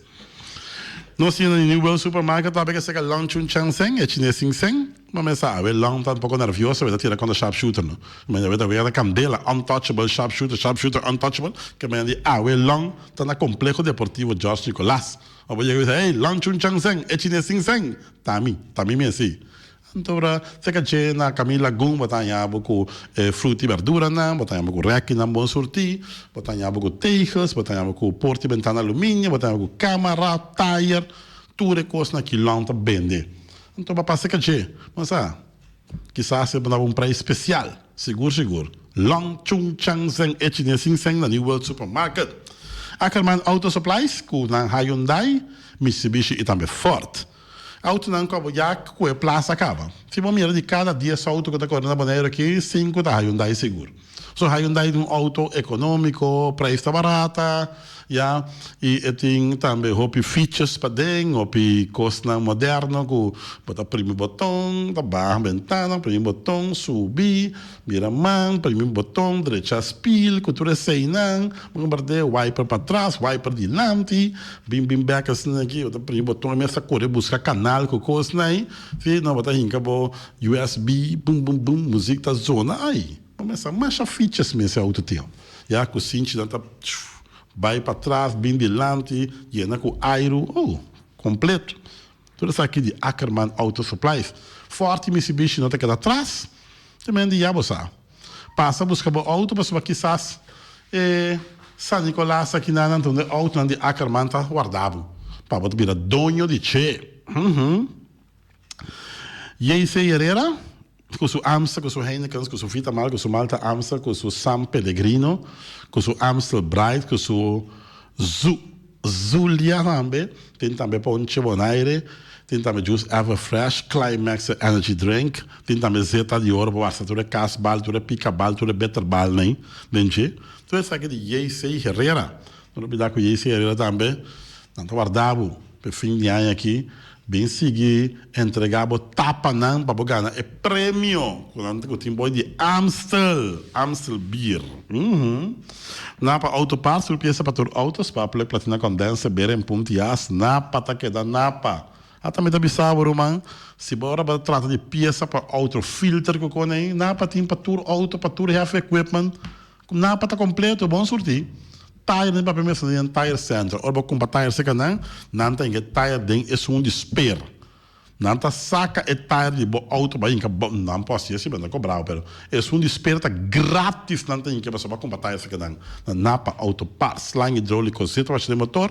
Nos tin na New World Supermarket tambe ke seka Long Chun Chang Seng e chines sin seng. Ma mi sa awe Long ta un poko nervioso awe ta tira kontra sharpshooter no. Mi awe ta wega na kandela untouchable sharpshooter sharpshooter untouchable ke mi di awe Long ta na Complejo Deportivo George Nicolaas. Abo yega bisa hey Long Chun Chang Seng e chines sin seng. Ta mi, ta mi mes si. Anto ora seka dje na Camille Lagoon bo ta haña bo ku e fruta i berduranan, bo ta haña bo ku rèkinan bon surtí, bo ta haña bo ku tegels, bo ta haña bo ku porta i bentana aluminio, bo ta haña bo ku kamara, tayer, tur e kosnan aki Long ta bende. Anto bo a pasa seka dje, bo sa, kisas e bo daba un preis spesial, sigur sigur. Long Chung Chang Zeng e chines sin seng na New World Supermarket. Ackerman Auto Supplies ku nan Hyundai, Mitsubishi i tambe Ford. Autonan ku abo ya ku e plasa kaba. Si bo mira di kada dies auto ku ta kore na Boneiru aki, sinku ta Hyundai sigur. So Hyundai ta un auto ekonómiko, preis ta barata, ya, i e tin tambe hopi features paden, hopi kosnan moderno ku bo ta primi boton, ta baha bentana, primi boton, subi, Bira man, primi boton, drecha spiel, ku tur eseinan, bo kan bard'é wiper patras, wiper dilanti, bin bin bek asina aki, bo ta primi boton e mes ta kore buska kanal ku kosnan ei, si no bo ta hinka bo usb, bum bum bum, muzik ta zona, ai, bo mester masha features mes e auto tin, ya ku sinchinan ta bai patras, bin dilanti, yena ku airu, oh, kompleto. Tur esaki di Ackerman Auto Supplies. Ford i Mitsubishi no ta keda tras. Te men di ya bo sa. Pasa buska bo auto pasobra kisas e San Nicolas aki nan nan ta unda e autonan di Ackerman ta warda bo pa bo ta bira doño di che. Uhum. JC Herrera cu su Amstel, cu su Heinekens, cu su Vita Mal, cu su Malta Amstel, cu su San Pellegrino, cu su Amstel Bright, cu su Zu. Zulia tambe, tin tambe ponche Bonaire, tin tambe juice Ever Fresh, Climax Energy Drink, tin tambe zeta di oro pa wasa tur e kasbal, tur e pikabal, tur e bitterbalnan den dje. Tur esaki di JC Herrera. No lubida ku JC Herrera tambe nan ta warda bo pa e fin di aña aki Bin sigui entrega bo tapanan pa bo gana e premio ku nan ku tin boy di Amstel, Amstel Bier. Uhum. Napa Auto Parts, tur piesa pa tur auto, spark plug, platina condenser, beren, punt, jas, Napa ta keda Napa. Ata mi ta bisa bo ruman, si bo ora bo ta trata di piesa pa auto filter ku kon ei, napa tin pa tur auto, pa tur heavy equipment, napa ta kompleto, bon surti. Tire den papia mester den tire center. Ora bo kumpra tire serka nan, nan ta hinka e tire den esun di spare. Nan ta saka e tire di bo auto bai hinka bo, nan por hasi esi, bo nan ta kobra bo, pero esun di spare ta gratis nan ta hinka pasobra bo a kumpra tire serka nan. Na Napa Auto Parts, slang hidroliko, zeta pa den motor.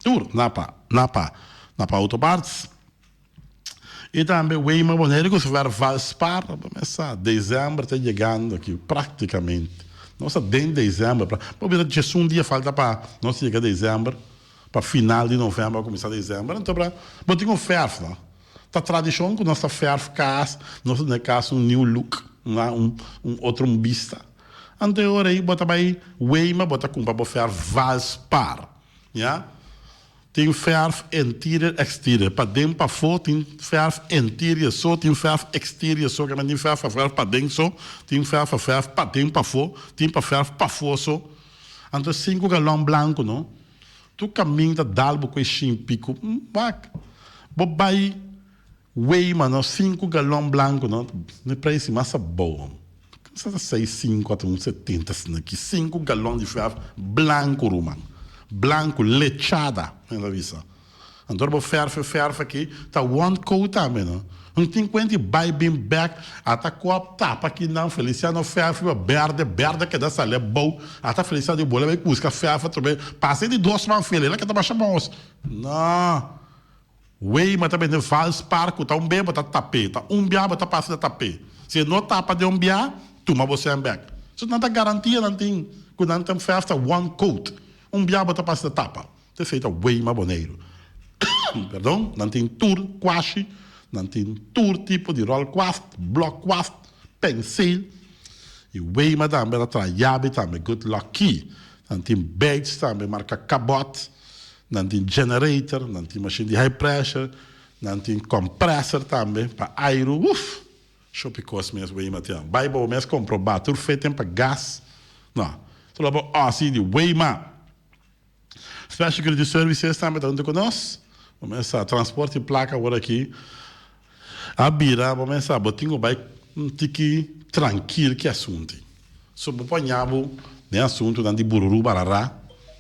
Tur napa, napa, napa auto parts. Y tambe Weimar Bonaire cu su ver Valspar, bo mes sa, december ta yegando aki practicamente. Nos ta den december, bo bisa djesun dia falta pa nos yega december, pa final di november cuminsa december, anto bra, bo tin un verf no. Ta tradicion cu nos ta verf cas, nos ta duna e cas un new look, un otro bista. Anto e ora ey bo ta bay Weimar bo ta cumpra bo verf Valspar. Ya. Tin verf interior exterior. Paden pafó tin verf interior so, tin verf exterior so. Kiamen tin verf pa verf paden so, tin verf pa verf paden pafó, tin pa verf pafó so. Anto sinku galòn blanku no. Tur kamin ta dal bo ku e shin piku. Wak. Bo bai Weima no sinku galon blanku no ne preis di mas abou sa ta seis sinku ata un setenta asina aki sinku galon di verf blanku ruman blanku lechada men ta bisa anto ora bo verf e verf aki ta one coat tambe no un tin kuenta i bai bin bek ata kop tapa aki nan Feliciano verf riba berde berde keda sali abou ata Feliciano di bola bai buska verf atrobe pasa e di dos man fele el a keda masha mos no. Wey ma ta bende vals par ku ta un be bo ta tap'é, ta un bia bo ta pasa ta tap'é. Si e no tapa den un bia, tuma bo sèn bèk. So nan ta garantia nan tin ku nan ta fèf ta one coat. Un bia bo ta pasa ta tapa. Ta esei ta wey ma Boneiru. Perdon, nan tin tur kwashi, nan tin tur tipo di ròl kwast, blòk kwast, penseel. I wey ma tambe ta traha yabi tambe, good luck key. Nan tin baits tambe marka kabòt. Nan tin generator, nan tin machine di high pressure, nan tin compressor tambe pa airu. Uf! Shopi kos mes wey ma tin. Bai bo mes komproba tur feten pa gas. No. Tur lo bo osi di wey ma. Special Security Services tambe ta hunto ku nos. Bo mes sa transporte di plaka awor aki a bira bo mes sa bo tin ku bai un tiki trankil ki asuntu. So bo por ña bo den asuntunan di bururu barara,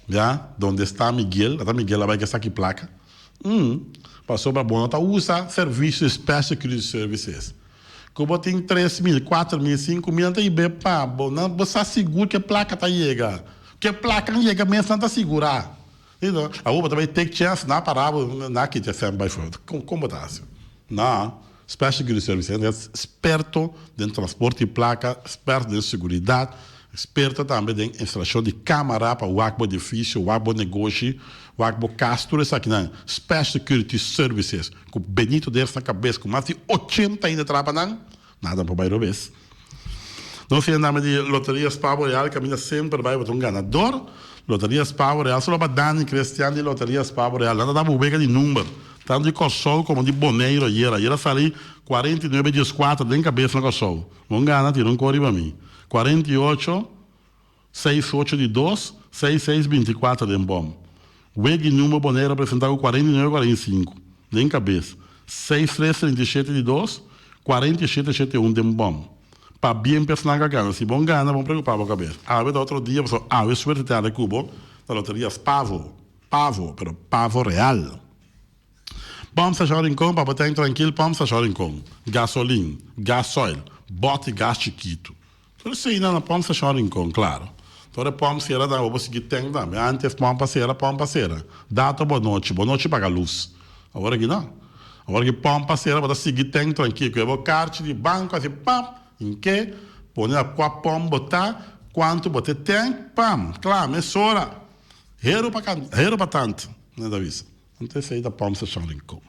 ya, donde sta Miguel, ata Miguel a bai ke saki plaka. Umm, pasobra bo no ta usa servicio di Special Security Services. Ku bo tin 3000, 4000, 5000 nan ta hib'é pa bo, nan bo sa sigur ke plaka ta yega. Ke plaka yega mes nan ta sigurá. Awor bo ta bai take chance, nan a para bo, nan a kita e sèn bai for. Kon bo ta hasi? Nan. Special Security Service hende experto den transporte di placa, experto den seguridad, experto tambe den instalacion di camara pa wak bo edificio, wak bo negoshi, wak bo cas, tur esakinan. Special Security Services cu Benito Ders na cabes cu mas di ochenta hende traha pa nan, nada por bay robes. Nos tin e name di Loteria Spa Boreal caminda semper bay bo ta un ganador. Loteria Spa Boreal solo pa Dani Crestian di Loteria Spa Boreal. Nan ta daba un wega di number tanto di Corsou como di Boneiro ayera. Ayera sali 49 dieskuater den cabes na Corsou. Bon gana tira un cor riba mi. 48 seis ocho di dos seis seis 24 den bom. Wega di number Boneiro a presenta cu 49 45 den cabes. Seis tres 37 di dos 47 shete un den bom. Pabien p'esnan k'a gana. Si bon gana, bon preocupa bo cabes. Awe ta otro dia, pasobra awe suerte ta yanda cu bo na loteria Spavo. Pavo, pero pavo real. Pump Station Rincon pa bo tank trankil Pump Station Rincon. Gasolin, gasoil, bòt di gas chikitu. Tur eseinan na Pump Station Rincon, claro. Tur e pump sera tambe bo por sigui tank tambe. Antes pump a sera, pump a sera. Dato bo nochi, bo nochi paga luz. Awor aki no. Awor ki pump a sera bo ta sigui tank trankil. Ku e bo karchi di banko asi pam, hinke, pone na kua pump bo ta, kuantu bo te tank, pam, kla, mesora. Hero pa kan, hero pa tant, nan ta bisa. Anto esei ta pump station Rincon.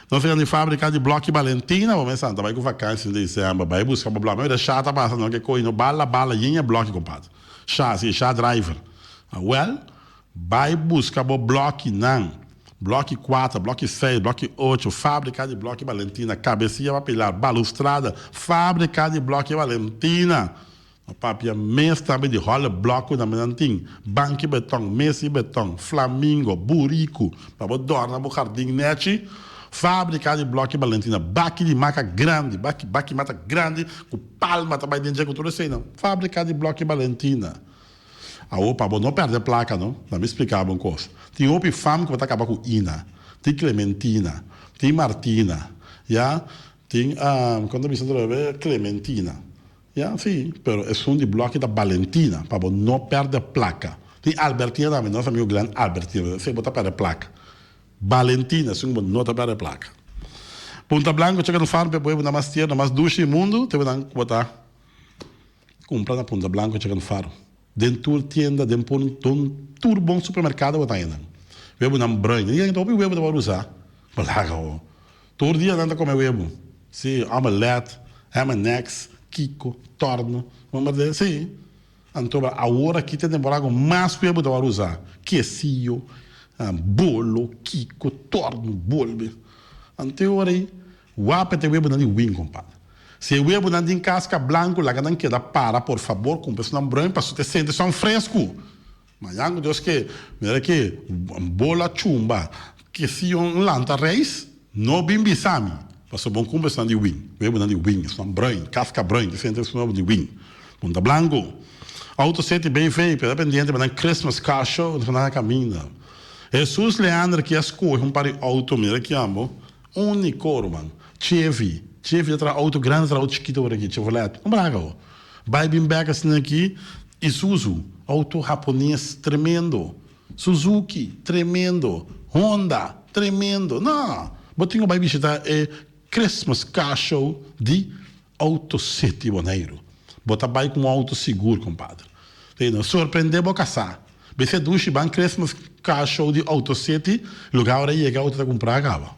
Nos a di fabrika di bloki Balentina, bo mester anta bai ku vakansi na december, bai buska bo bloki. Mi sha ta pasa no ke koi no bala bala yin e bloki compadre. Sha, si, sha driver. Awel, bai buska bo blokinan. Bloki kuater, bloki seis, bloki ocho, fabrika di bloki Balentina, kabesia pa pilar, balustrada, fabrika di bloki Balentina. No papia mes tambe di hòle blòk ku nan tin, banki beton, mesa di beton, flamingo, buriku, pa bo dòrna bo hardin nèchi. Fábrika di blòki Balentina, baki di maka grandi, baki baki mata grandi ku palma ta bai den dje ku tur eseinan. Fábrika di blòki Balentina. Awor pa bo no pèrdè plaka no, laat mi splika bo un kos. Tin hopi fam ku bo ta kaba ku Ina, tin Clementina, tin Martina, ya, tin kon ta bisa otro bes, Clementina. Ya, si, pero esun di blòki ta Balentina, pa bo no pèrdè plaka. Tin Albertina tambe, nos amigu Glenn Albertina, esei bo ta pèrdè plaka. Balentina, esun bo no ta pèrdè plaka. Punta Blanco Chicken Farm p'e pueblo nan mas tierno, mas dushi di mundu, te bo nan ku bo ta Cumpra na Punta Blanco Chicken Farm. Den tur tienda, den por don tur bon supermercado bo ta haña nan. Webonan bruin. Nan ta hopi webo ta wòrdu usá. Bo laga ho. Tur dia nan ta come webo. Sí, omelet, ham and eggs, kiko, torno. Sí. Anto awor aki ta e temporada cu mas webo ta wòrdu usá. Quesillo, bolo, kiko, torno, bolbe. Anto e ora ei. Wak e webonan di win, compadre. Si e webonan tin casca blanco, laga nan keda para, por fabor, cumpra esnan bruin paso te sente son fresco. Mañan cu Dios ke, mira ke bola chumba, ke si un lanta reis, no bin bisa mi, paso bon cumpra esnan di win, webonan di win, esnan bruin, casca bruin, te sente esnan di win. Punta Blanco. Auto City BV, keda pendiente pa nan Christmas car show, nan a caminda. Jesus Leander ki a scoge un par di auto, mira ki amo. Unico ruman. Chevy. Chevy ta traha auto grandi, ta traha auto chikito por aki. Chevrolet. No braga ho. Bai bin bek asina aki. Isuzu. Auto hapones tremendo. Suzuki. Tremendo. Honda. Tremendo. No. Bo tin ku bai bishita e Christmas car show di Auto City Boneiru. Bo ta bai ku un auto sigur, compadre. Te sorprende bo kasá. Bese dushi ban Christmas car show di Auto City, lugar ora yega auto ta cumpra caba.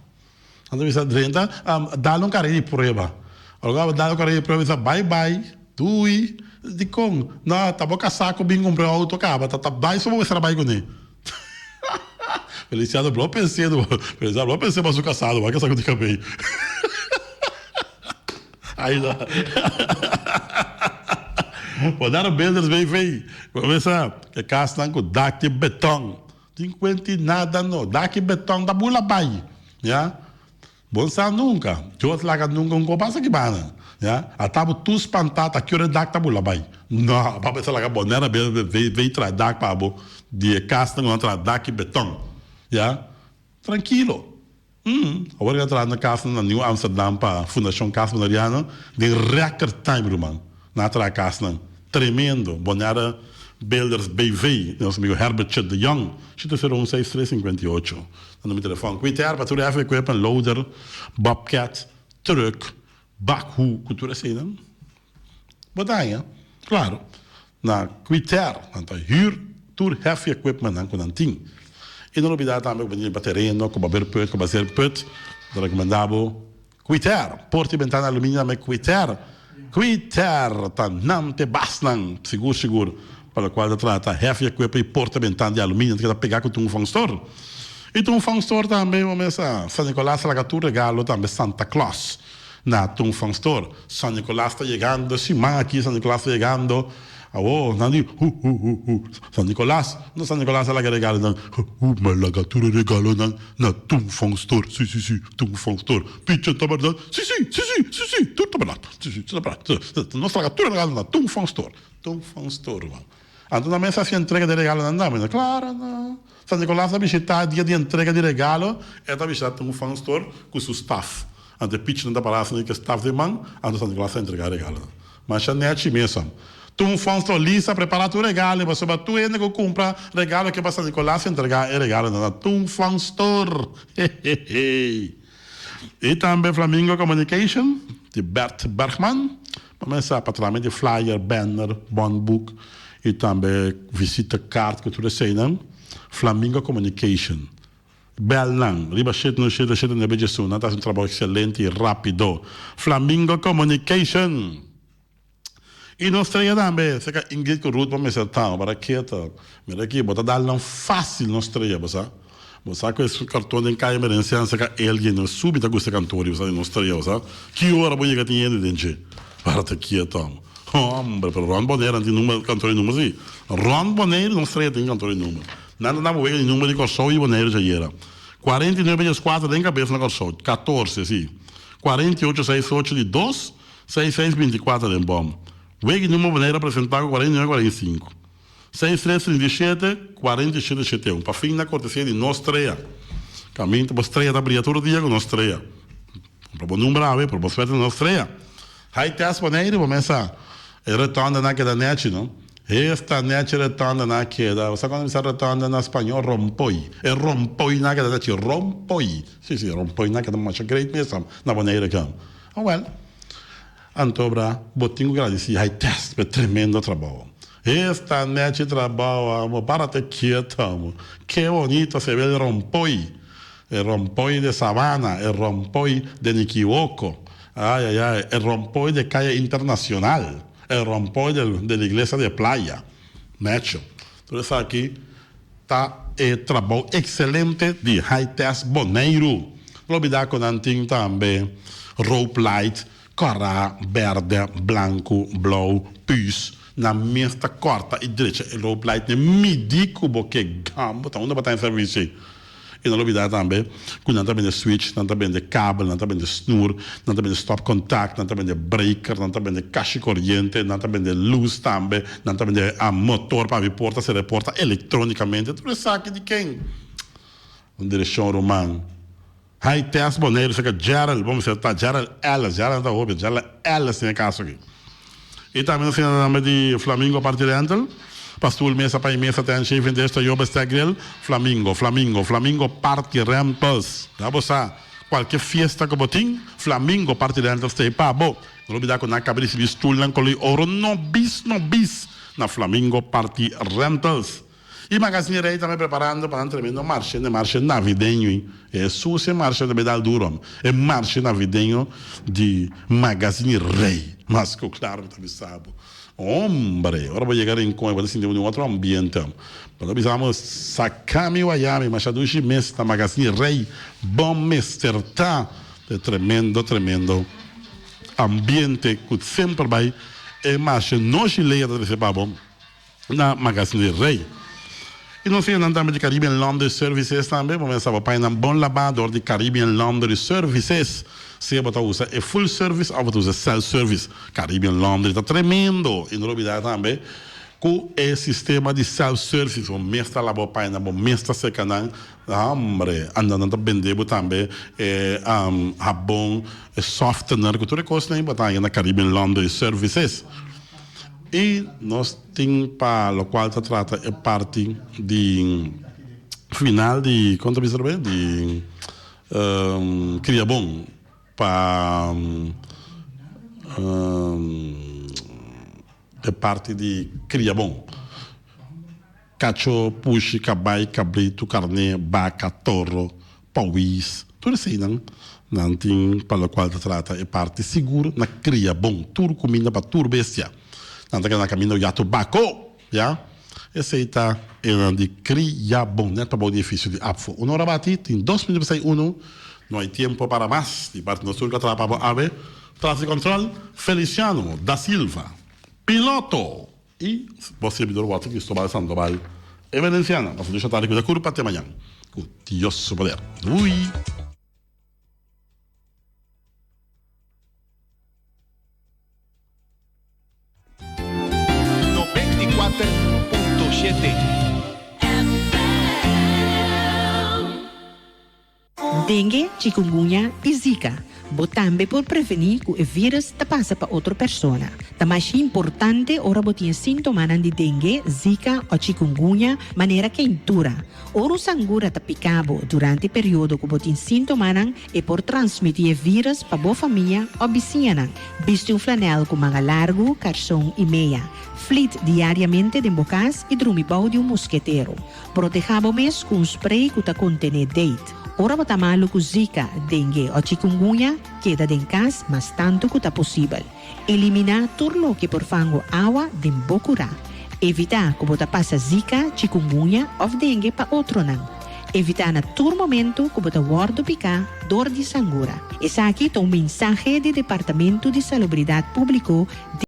Nan ta bisa drenta, dal un carera di prueba. Ora cu dal un carera di prueba bisa bye bye, doei, dicon? No, ta bo casa cu bin cumpra auto caba, ta ta bay so bo mester a bay cune. Feliciano blo pensé, Feliciano blo pensé pa su casado, wak esaki di cabey. Ai no. Bonaire Builders BV. Comesa e casnan cu dak di beton. Tin cuenti nada no. Dak di beton ta bula bay. Ya. Bon sa nunca. Dios laga nunca un co pasa aki bana. Ya. Ata bo tur spanta ta ki ora e dak ta bula bay. No. Bo a pensa laga Bonaire Builders BV traha dak pa bo di e casnan cu nan traha dak di beton. Ya. Trankilo. Awor ki a traha na kas na Nieuw Amsterdam pa Fundashon Kas Boneriano den record time ruman. Nan a traha kasnan tremendo. Bonaire Builders BV, nos amigo Herbert Chut de Jong, 701 63 58 ta number di telefòn. Kuiter pa tur heavy equipment, loader, bobcat, truck, backhoe ku tur eseinan. Bo ta haña, klaro, na Quiter nan ta hür tur heavy equipmentnan ku nan tin. I no lubidá tambe ku bo tin pa tereno, ku bo ber put, ku bo hacer put, ta rekomendá bo Quiter. Porta i bentana aluminio tambe Quiter. Quiter ta nan te basnan, sigur sigur, pa lokual ta trata heavy equipment i porta i bentana di aluminio nan ta keda pegá ku Tung Fong Store. I Tung Fong Store tambe bo mester San Nicolas ta laga tur regalo tambe Santa Claus. Na Tung Fong Store. San Nicolas ta yegando, siman aki San Nicolas ta yegando. Awo, nan di, hu, hu, hu, hu. San Nicolas, no San Nicolas a laga regalonan. Hu, hu, m'a laga tur e regalonan na Tung Fong Store. Si, si, si, Tung Fong Store. Picha ta berdad? Si, si, si, si, si, si, tur ta berdad. Si, si, ta berdad. Nos laga tur e regalonan na Tung Fong Store. Tung Fong Store, ruman. Anto nan mester hasi entrega di regalonan tambe, no? Claro, no. San Nicolas ta bishita dia di entrega di regalo, e ta bishita Tung Fong Store cu su staff. Anto e pichinan ta para asina ku e staf den man, anto San Nicolas ta entregá regalonan. Masha nèchi mesun. Tun Fonsto Lisa prepará tur regalo pasobra tur hende ku kumpra regalo ke pa San Nicolas entregá e regalonan na Tun Fonsto. Hehehe. I tambe Flamingo Communication di Bert Bergman. Bo mester sa pa traha di flyer, banner, bondboek i tambe visita kaart ku tur eseinan. Flamingo Communication. Bel nan riba shete no shete shete nebe djesun. Nan ta hasi un trabou excelente y rapido. Flamingo Communication! Y nos strea tambe, cerca Ingrid cu Ruth bo mester ta, bo para keto. Mira aki, bo ta dal nan facil nos strea, bo sa. Bo sa cu e carton den Caya Merenciana cerca Elgin, no subi ta gusta e cantori, bo sa, di nos strea, bo sa. Ki ora bo yega tin hende den dje? Para ta keto. Hombre, pero rond Bonaire nan tin number, kantoor di number si. Rond Bonaire nos strea tin kantoor di number. Nan ta daba wega di number di Kòrsou i Boneiru djayera. 49 14 den kabes na Kòrsou, 14 si, 48 6 8 di dos, 6 6 24 den bòm. Wega i number Bonaire a presentá ku 49 45, 6 3 37, 47 7 un. Pa fin na kortesia di nos strea. Kaminta bo strea ta bria tur dia ku nos strea. Kumpra bo number awe, por bo suerte na nos strea. High test Bonaire bo mesa e rotonda na keda nechi no. Esta nechi rotonda na keda. Bo sa cuando bisa rotonda na spañol rompoy. E rompoy na keda nechi rompoy. Si si rompoy na keda masha great mesa na Bonaire kam. Awel anto bra bo tin cu gradici high test pa e tremendo trabao. Esta nechi trabao amo parate kieto amo. Ke bonito se ve el rompoy. E rompoy de Sabana, e rompoy de Nikiwoko, ay ay ay, e rompoy de Kaya Internacional, e rompoy de la Iglesia de Playa. Mecho. Tur esaki ta e trabou excelente di High Test Boneiru. No olbida cu nan tin tambe rope light, kòrá, bèrdè, blanku, blou, püs. Nan mes ta kòrta i drecha e rope light n'e midi ku bo ke gambo ta unda bo ta den servisio ei. I no lubidá tambe ku nan ta bende switch, nan ta bende kabel, nan ta bende snur, nan ta bende stopcontact, nan ta bende breaker, nan ta bende kashi koriente, nan ta bende lus tambe, nan ta bende motor pa habri porta, sera e porta elektronikamente. Tur esaki di ken? Un direkshon ruman. Hi Tess Boneiru saka Gerald, bo mester ta Gerald Ellis, Gerald ta hopi, Gerald Ellis den e kaso aki. I tambe nos tin e nomber di Flamingo Party Rental, pa stoel, mesa, pa i mesa, tent, shaving dish, toyo, bestek, grill, Flamingo, Flamingo, Flamingo Party Rentals. Ya bo sa, kualke fiesta ku bo tin, Flamingo Party Rentals ta ei pa bo. No lubida ku nan kaba risibi stulnan koloi oro nobis nobis na Flamingo Party Rentals. I Magazine Rey tambe preparando pa nan tremendo marshe, e marshe navideño ei. E sucia marshe ta bay dal duro. E marshe navideño di Magazine Rey. Mas cu claro mi ta bisa bo. Hombre, ora bo yega Rincon bo ta sinti bo den otro ambiente. Bo ta bisa bo, saca mi wayami, masha dushi mes na Magazine Rey. Bo mester ta e tremendo, tremendo ambiente cu semper bay e marshe noshi ley ta trece pa bo. Na Magazine di Rey. I nos tin nan tambe di Caribbean Laundry Services tambe. Bo mester sa bo paña nan bon labá dor di Caribbean Laundry Services. Sea bo ta usa e full service òf bo ta usa self service. Caribbean Laundry ta tremendo. I no lubidá tambe ku e sistema di self service bo mes ta laba bo paña nan, bo mes ta seka nan. Hombre, anda nan ta bende bo tambe e habon, e softener ku tur e kosnan ei bo ta haña na Caribbean Laundry Services. I nos tin pa lokual ta trata e parti di final di, kon ta bisa atrobe, di Kriabon pa e parti di Kriabon. Kacho, pushi, kabai, kabritu, karné, baka, toro, pawis, tur eseinan nan tin pa lokual ta trata e parti sigur na kria bon tur kuminda pa tur bestia. Nan ta keda na kaminda oya tobako, ya. Esei ta e nan di kria bon nèt pabou di efisio di APFO. Un ora bati, tin dos minuto pa sai unu, no hay tiempo para mas. Di parti nos tur ku a traha pa bo awe, Tras di kòntròl, Feliciano da Silva, piloto! I bo sirbidor Walter Cristobal Sandoval e Valenciana. Pasa dushi tardi cuida curpa te mañan cu Dios su poder. Doei! 94.7. Dengue, chikungunya i Zika. Bo tambe por prevení ku e vírus ta pasa pa otro persona. Ta masha importante ora bo tin e síntomanan di dengue, Zika o chikungunya manera keintura. Ora un sangura ta pika bo durante e periodo ku bo tin síntomanan, e por transmití e vírus pa bo famia o bisiñanan. Bisti un flanèl ku manga largu, karson i mea. Flit diariamente den bo kas i drumi bou di un musketero. Protehá bo mes ku un spray ku ta kontené date. Ora bo ta malu ku Zika, dengue o chikungunya, keda den kas mas tantu ku ta posibel. Eliminá tur loke por fango awa den bo kurá. Evitá ku bo ta pasa Zika, chikungunya òf dengue pa otronan. Evitá na tur momentu ku bo ta wòrdu piká dor di sangura. Esaki ta un mensahe di Departamento di Salubridat Públiko di.